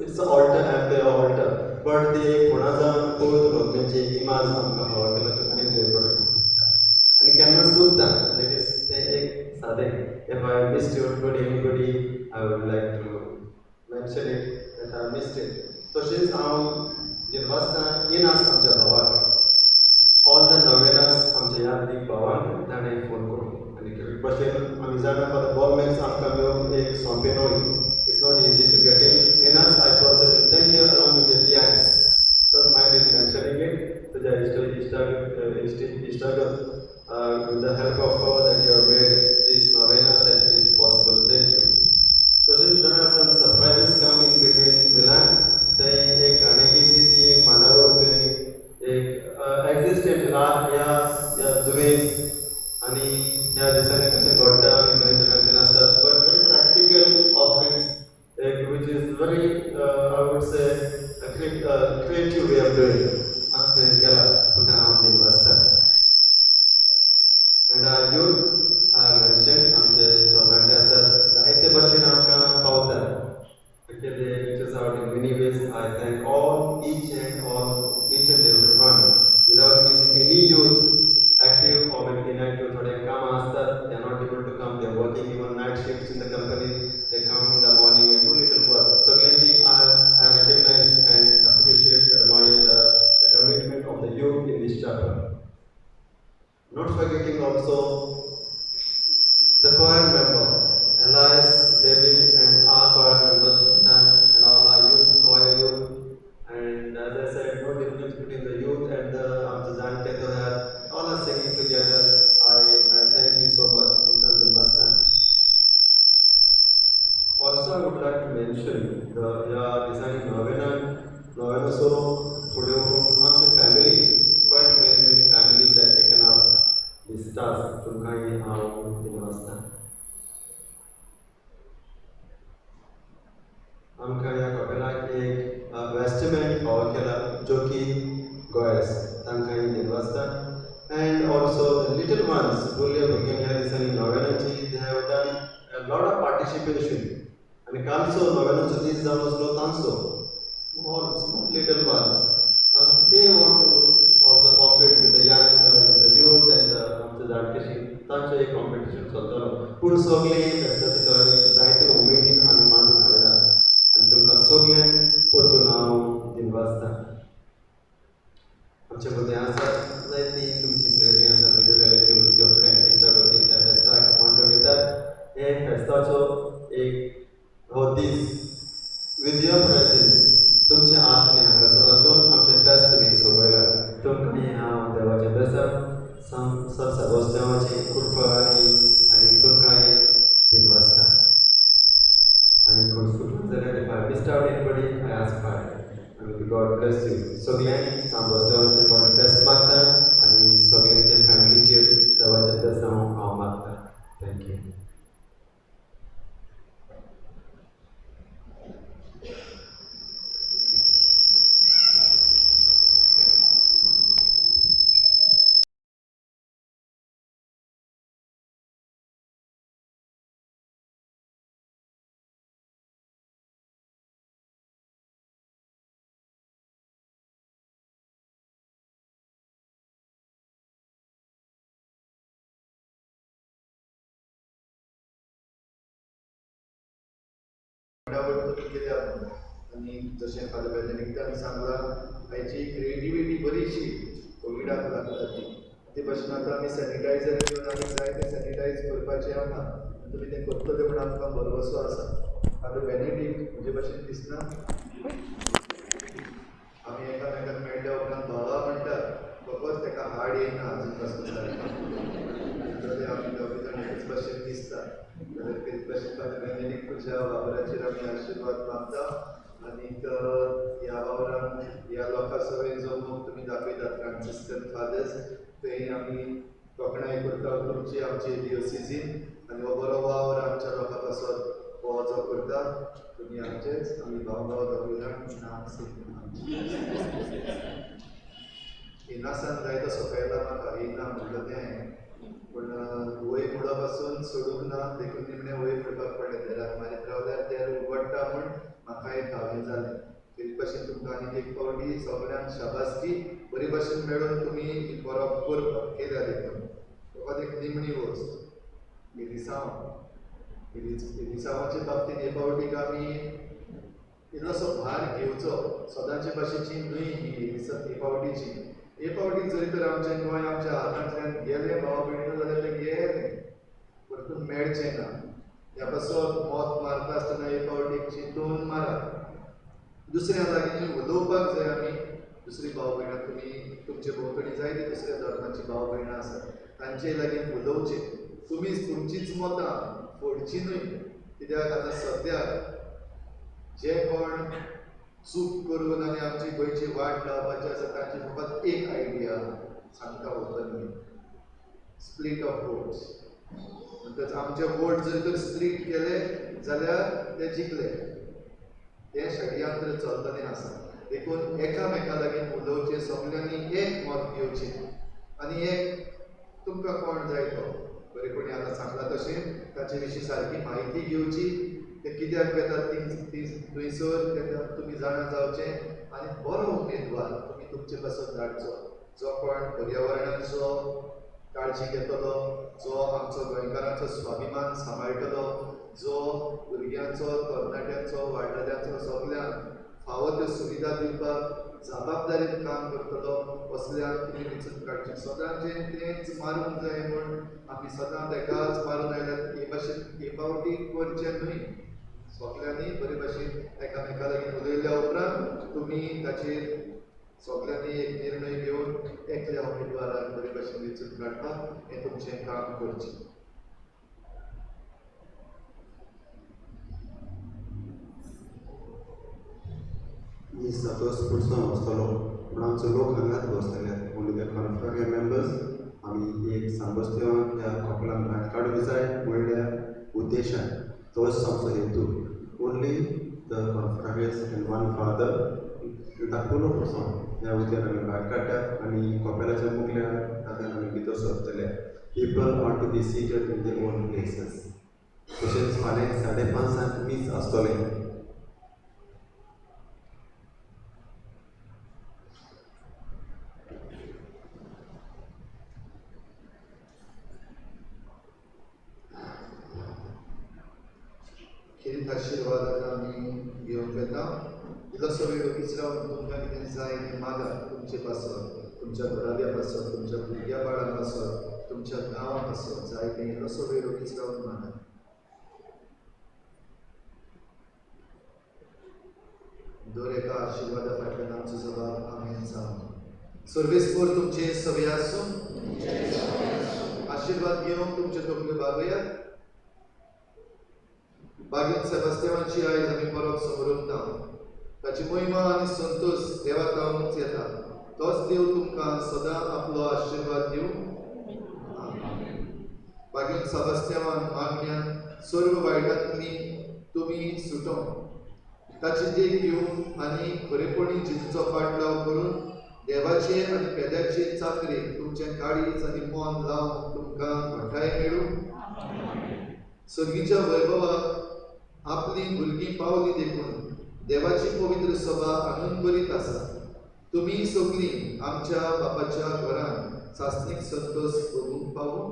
It's altar, ample altar, but ती एक फोंडा जावन पवित्र भगण्याची इमाज आमकां फावो केला आनी देव बरें आनी केन्नाच चुकता. It is तें एक सादें. If I missed anybody, I would like to mention it that I missed it. तशेंच हांव दिनवासता इनास आमच्या भावाक, ऑल the नोवेनास आमच्या यादीक भावांक ताणें फोन करून आनी भशेन आमी जाणा फादर बॉलमॅक्स आमकां मेळूंक एक सोंपें न्हय. It's not easy to get in. Inas, I personally thank you along with your fiance. Don't mind it mentioning it. तुज्या इश्टागत with the help of her that you have made this novenas and feast possible. Thank you. तशेंच there are some surprises come in between Milan. ते एक काणेगीची ती एक मांडावळ थंय एक एक्झिस्टंट ह्या दुयेंस आनी ह्या दिसांनी कशें घडटा आमी खंय जाणां नासतात, बट व्हेरी प्रॅक्टिकल ऑफरिंग्स एक which is very I would say creative way of doing थंय केला. तुका हांव दिनवासता. And our youth I mention आमचे तरणाटे आसात जायते भशेन आमकां पावतात. Okay, they reach us out in many ways. I thank all, each and every one, without missing any youth, active or maybe inactive. थोडे कामां आसतात, they are not able to come, they are working even night shifts in the company, they come in the morning and do little work. सगळ्यांची I recognize and appreciate, admire the commitment of the youth in this chapel. Not forgetting also the choir member, Elias, David, and our choir members, and all our youth, choir youth. And as I said, no difference between the youth and the जाणटे, all are singing together. I thank you so much. Also, I would like to mention the दिसांनी novena novena सोरो फुडें वचूंक आमचे family, quite many families have taken up this task. तुमकां हांव दिनवासता. आमकां ह्या कपेलाक एक वेस्टमेंट फावो केला, जोकी गोयस, तांकां दिनवासता. And also the little ones, भुरगे भुरग्यांक ह्या दिसांनी नोवेनाची they have done a lot of participation. आनी कालचो नोवेनाचो दीस जावन आसलो तांचो, all small little ones, they want to also compete with the young, the youth and आमचे जाणटेशी तांचो एक कॉम्पिटिशन चलतलो. पूण सगळें फेस्ताची तयारी जायते उमेदीन आमी मांडून हाडला आनी तुमकां सगळ्यांक परतून हांव दिनवासता. आमचे मदीं आसात जायतीं तुमची सोयरीं आसात, तुजे रिलेटिव्स, your friends, इश्टागती त्या फेस्ताक वांटो घेतात. हे फेस्ताचो एक हो दीस विथ your presence, तुमचें आशणे हांगासर वचून आमचें फेस्त तुमी सोबयलां. तुमकां हांव देवाचें बेसांव, सन सेबास्तियांवाची कृपा आनी तुमकां दिनवासता. आनी कोण चुकलो जाल्यार if I missed out anybody, I ask pardon. आनी God bless you. सगळ्यांक सांबास्तियांवाचें बरें फेस्त मागता आनी सगळ्यांचे फॅमिलीचेर देवाचें बेसांव हांव मागता. Thank you. मांडावळ केल्या आनी जशें फादर बेनेडिक्टान सांगलां, आयची क्रिएटिविटी बरीशी कोविडाक लागता ती. ते भशेन आतां आमी सॅनिटायझर घेवन आमी जाय तें सॅनिटायज करपाचें आहा आनी तुमी तें करतले म्हूण आमकां भरवसो आसा. फादर बेनेडिक्ट म्हजे भशेन दिसना, आमी एकामेकाक मेळ्ळ्या उपरांत भावा म्हणटात, फकत ताका हाड येना अजून पासून सारकें. आमी दोगूय जाण एकच भशेन दिसता. जाल्यार तेच भशेन फादर बेनेडिक्ट तुज्या वावराचेर आमी आशिर्वाद मागता आनीक ह्या वावरान ह्या लोकां सवें जो मोग तुमी दाखयतात फ्रांसिस्कन फादर्स, थंय आमी तोखणाय करता तुमची आमची डिओसिजीन आनी हो बरो वावर आमच्या लोकां पासत हो जो करता तुमी आमचेच, आमी भाव भाव दोगूय जाण नांव इनासान जायतो सोंपयला म्हाका, येना म्हणलो तें हांवें, पूण वय मुळा पासून सोडूंक ना, देखून निमणें वय म्हणपाक पडलें. देराक मारीत रावल्यार देर उगडटा म्हूण म्हाकाय थावें जालें. तेच भाशेन तुमकां आनीक एक फावटी सगळ्यांक शाबासकी बरे भाशेन मेळून तुमी ही परब करपाक केल्या देखून. फकत एक निमणी वस्त, एलिसांव. एलिसांवाचे बाबतींत हे फावटीक आमी इल्लोसो भार घेवचो. सदांचे भाशेची न्हय ही हे फावटीची. हे फावटी जरी तर आमचें गोंय आमच्या हातांतल्यान गेलें भाव भयणीनो जाल्यार तें गेलें, परतून मेळचें ना. ह्या पासत मत मारता आसतना हे फावटीक चिंतून मारात. दुसऱ्या लागीं उलोवपाक जाय आमी. दुसरी भाव भयणां तुमी तुमचे भोंवतणी जायती दुसऱ्या धर्माची भाव भयणां आसात, तांचे लागीं उलोवचें. तुमी तुमचीच मतां फोडची न्हय, कित्याक आतां सद्याक जे कोण चूक करून आनी आमची गोंयची वाट लावपाची आसा तांची फकत एक आयडिया सांगता ओपनली, स्प्लीट ऑफ वोट्स. म्हणटच आमचे वोट जर तर स्प्लीट केले जाल्यार ते जिखले. तें षडयंत्र चलतलें आसा. देखून एकामेका लागीं उलोवचें, सगल्यांनी एक मत घेवचें आनी एक तुमकां कोण जाय तो बरें कोणी आतां सांगलां तशें ताचे विशीं सारकी म्हायती घेवची. ते कित्याक वेतात थंयसर तें तुमी जाणा जावचें आनी बरो उमेदवार तुमी तुमचे पासून धाडचो, जो कोण पर्यावरणाचो काळजी घेतलो, जो आमचो गोंयकारांचो स्वाभिमान सांबाळटलो, जो भुरग्यांचो, तरणाट्यांचो, वाडटल्यांचो सगल्यांक फावो त्यो सुविधा दिवपाक जबाबदारीन काम करतलो, असल्यांक तुमी वेंचून काडचें. सदांचें तेंच मारूंक जाय म्हूण आमी सदां तेकाच मारून आयल्यार हे भाशेन हे फावटी करचें न्हय. सगल्यांनी बरे भाशेन एकामेका लागीं उलयल्या उपरांत तुमी ताचेर सगल्यांनी एक निर्णय घेवन एकल्या उमेदवाराक बरे भाशेन वेंचून काडपाक हें तुमचें काम करचें. मीस जातोच पुरसांव आसतलो पूण आमचो लोक हांगाच बसतले. ओन्ली the कॉन्फ्रारिया मेंबर्स. आमी एक सांबस्तेवाक ह्या कॉपलान भायर काडूंक जाय म्हणल्या उद्देशान, तोच आमचो हेतू. Only the confreres and one father धाकटुलो पुरसांव ह्या उद्यान आमी भायर काडटात आनी कॉपेलाच्या मुखल्या तातूंत आमी भितर सरतले. People are to be seated in their own places. तशेंच फाल्यां 5:30 मीस आसतलें. खेरीत आशिर्वाद आतां आमी घेवंक वेता. इल्लोसो वेळ ओगीच रावन तुमकां कितें जाय तें मागात, तुमचे पासत, तुमच्या घराब्या पासत, तुमच्या भुरग्या बाळां पासत, तुमच्या गांवा पासत जाय तें इल्लोसो वेळ ओगीच रावन मागात. दर एका आशिर्वादा फाटल्यान आमचो जबाब आमेन जावं. सर्वेस्पोर तुमचे सवे आसूं. आशिर्वाद घेवंक तुमच्यो तकल्यो बागयात. बागेंत सेबास्त्यावाची आयज आमी परब समरमता. ताची महिमा आनी संतोश देवा तावनूच येता. तोच देव तुमकां सदां आपलो आशिर्वाद दिवं. बागेंत सेबास्त्यावान मागण्यान सर्व वायटांतली तुमी सुटों. ताची देख घेवन आनी खरेपणी जेजूचो पाटलाव करून देवाचे आनी पेद्याचे चाकरेक तुमचें काळीज आनी मन लावन तुमकां घटाय मेळूं. सर्गीच्या वैभवाक आपली भुरगीं पावली देखून देवाची पवित्र सभा आनंदभरीत आसा. तुमी सगळीं आमच्या बापाच्या घरान सासणीक संतोश भोगूंक पावूं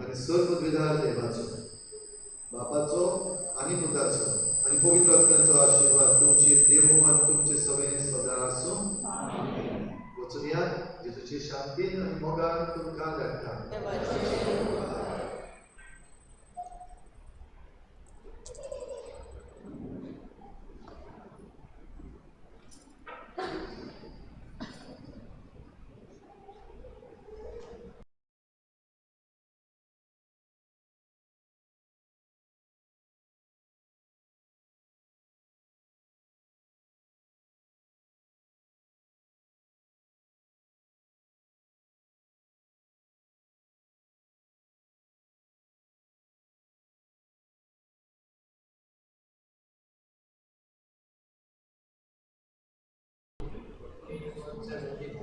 आनी सर्व द्विधार देवाचो, बापाचो आनी पुताचो आनी पवित्र आत्म्याचो आशिर्वाद तुमचेर देवूं आनी तुमचे सगळें सदां आसूं. वचुनयात जेजूची शांतीन आनी मोगान तुमकां धाडटा. 173.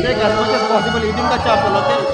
Take as much as possible within the chapel, okay?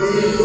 Amen.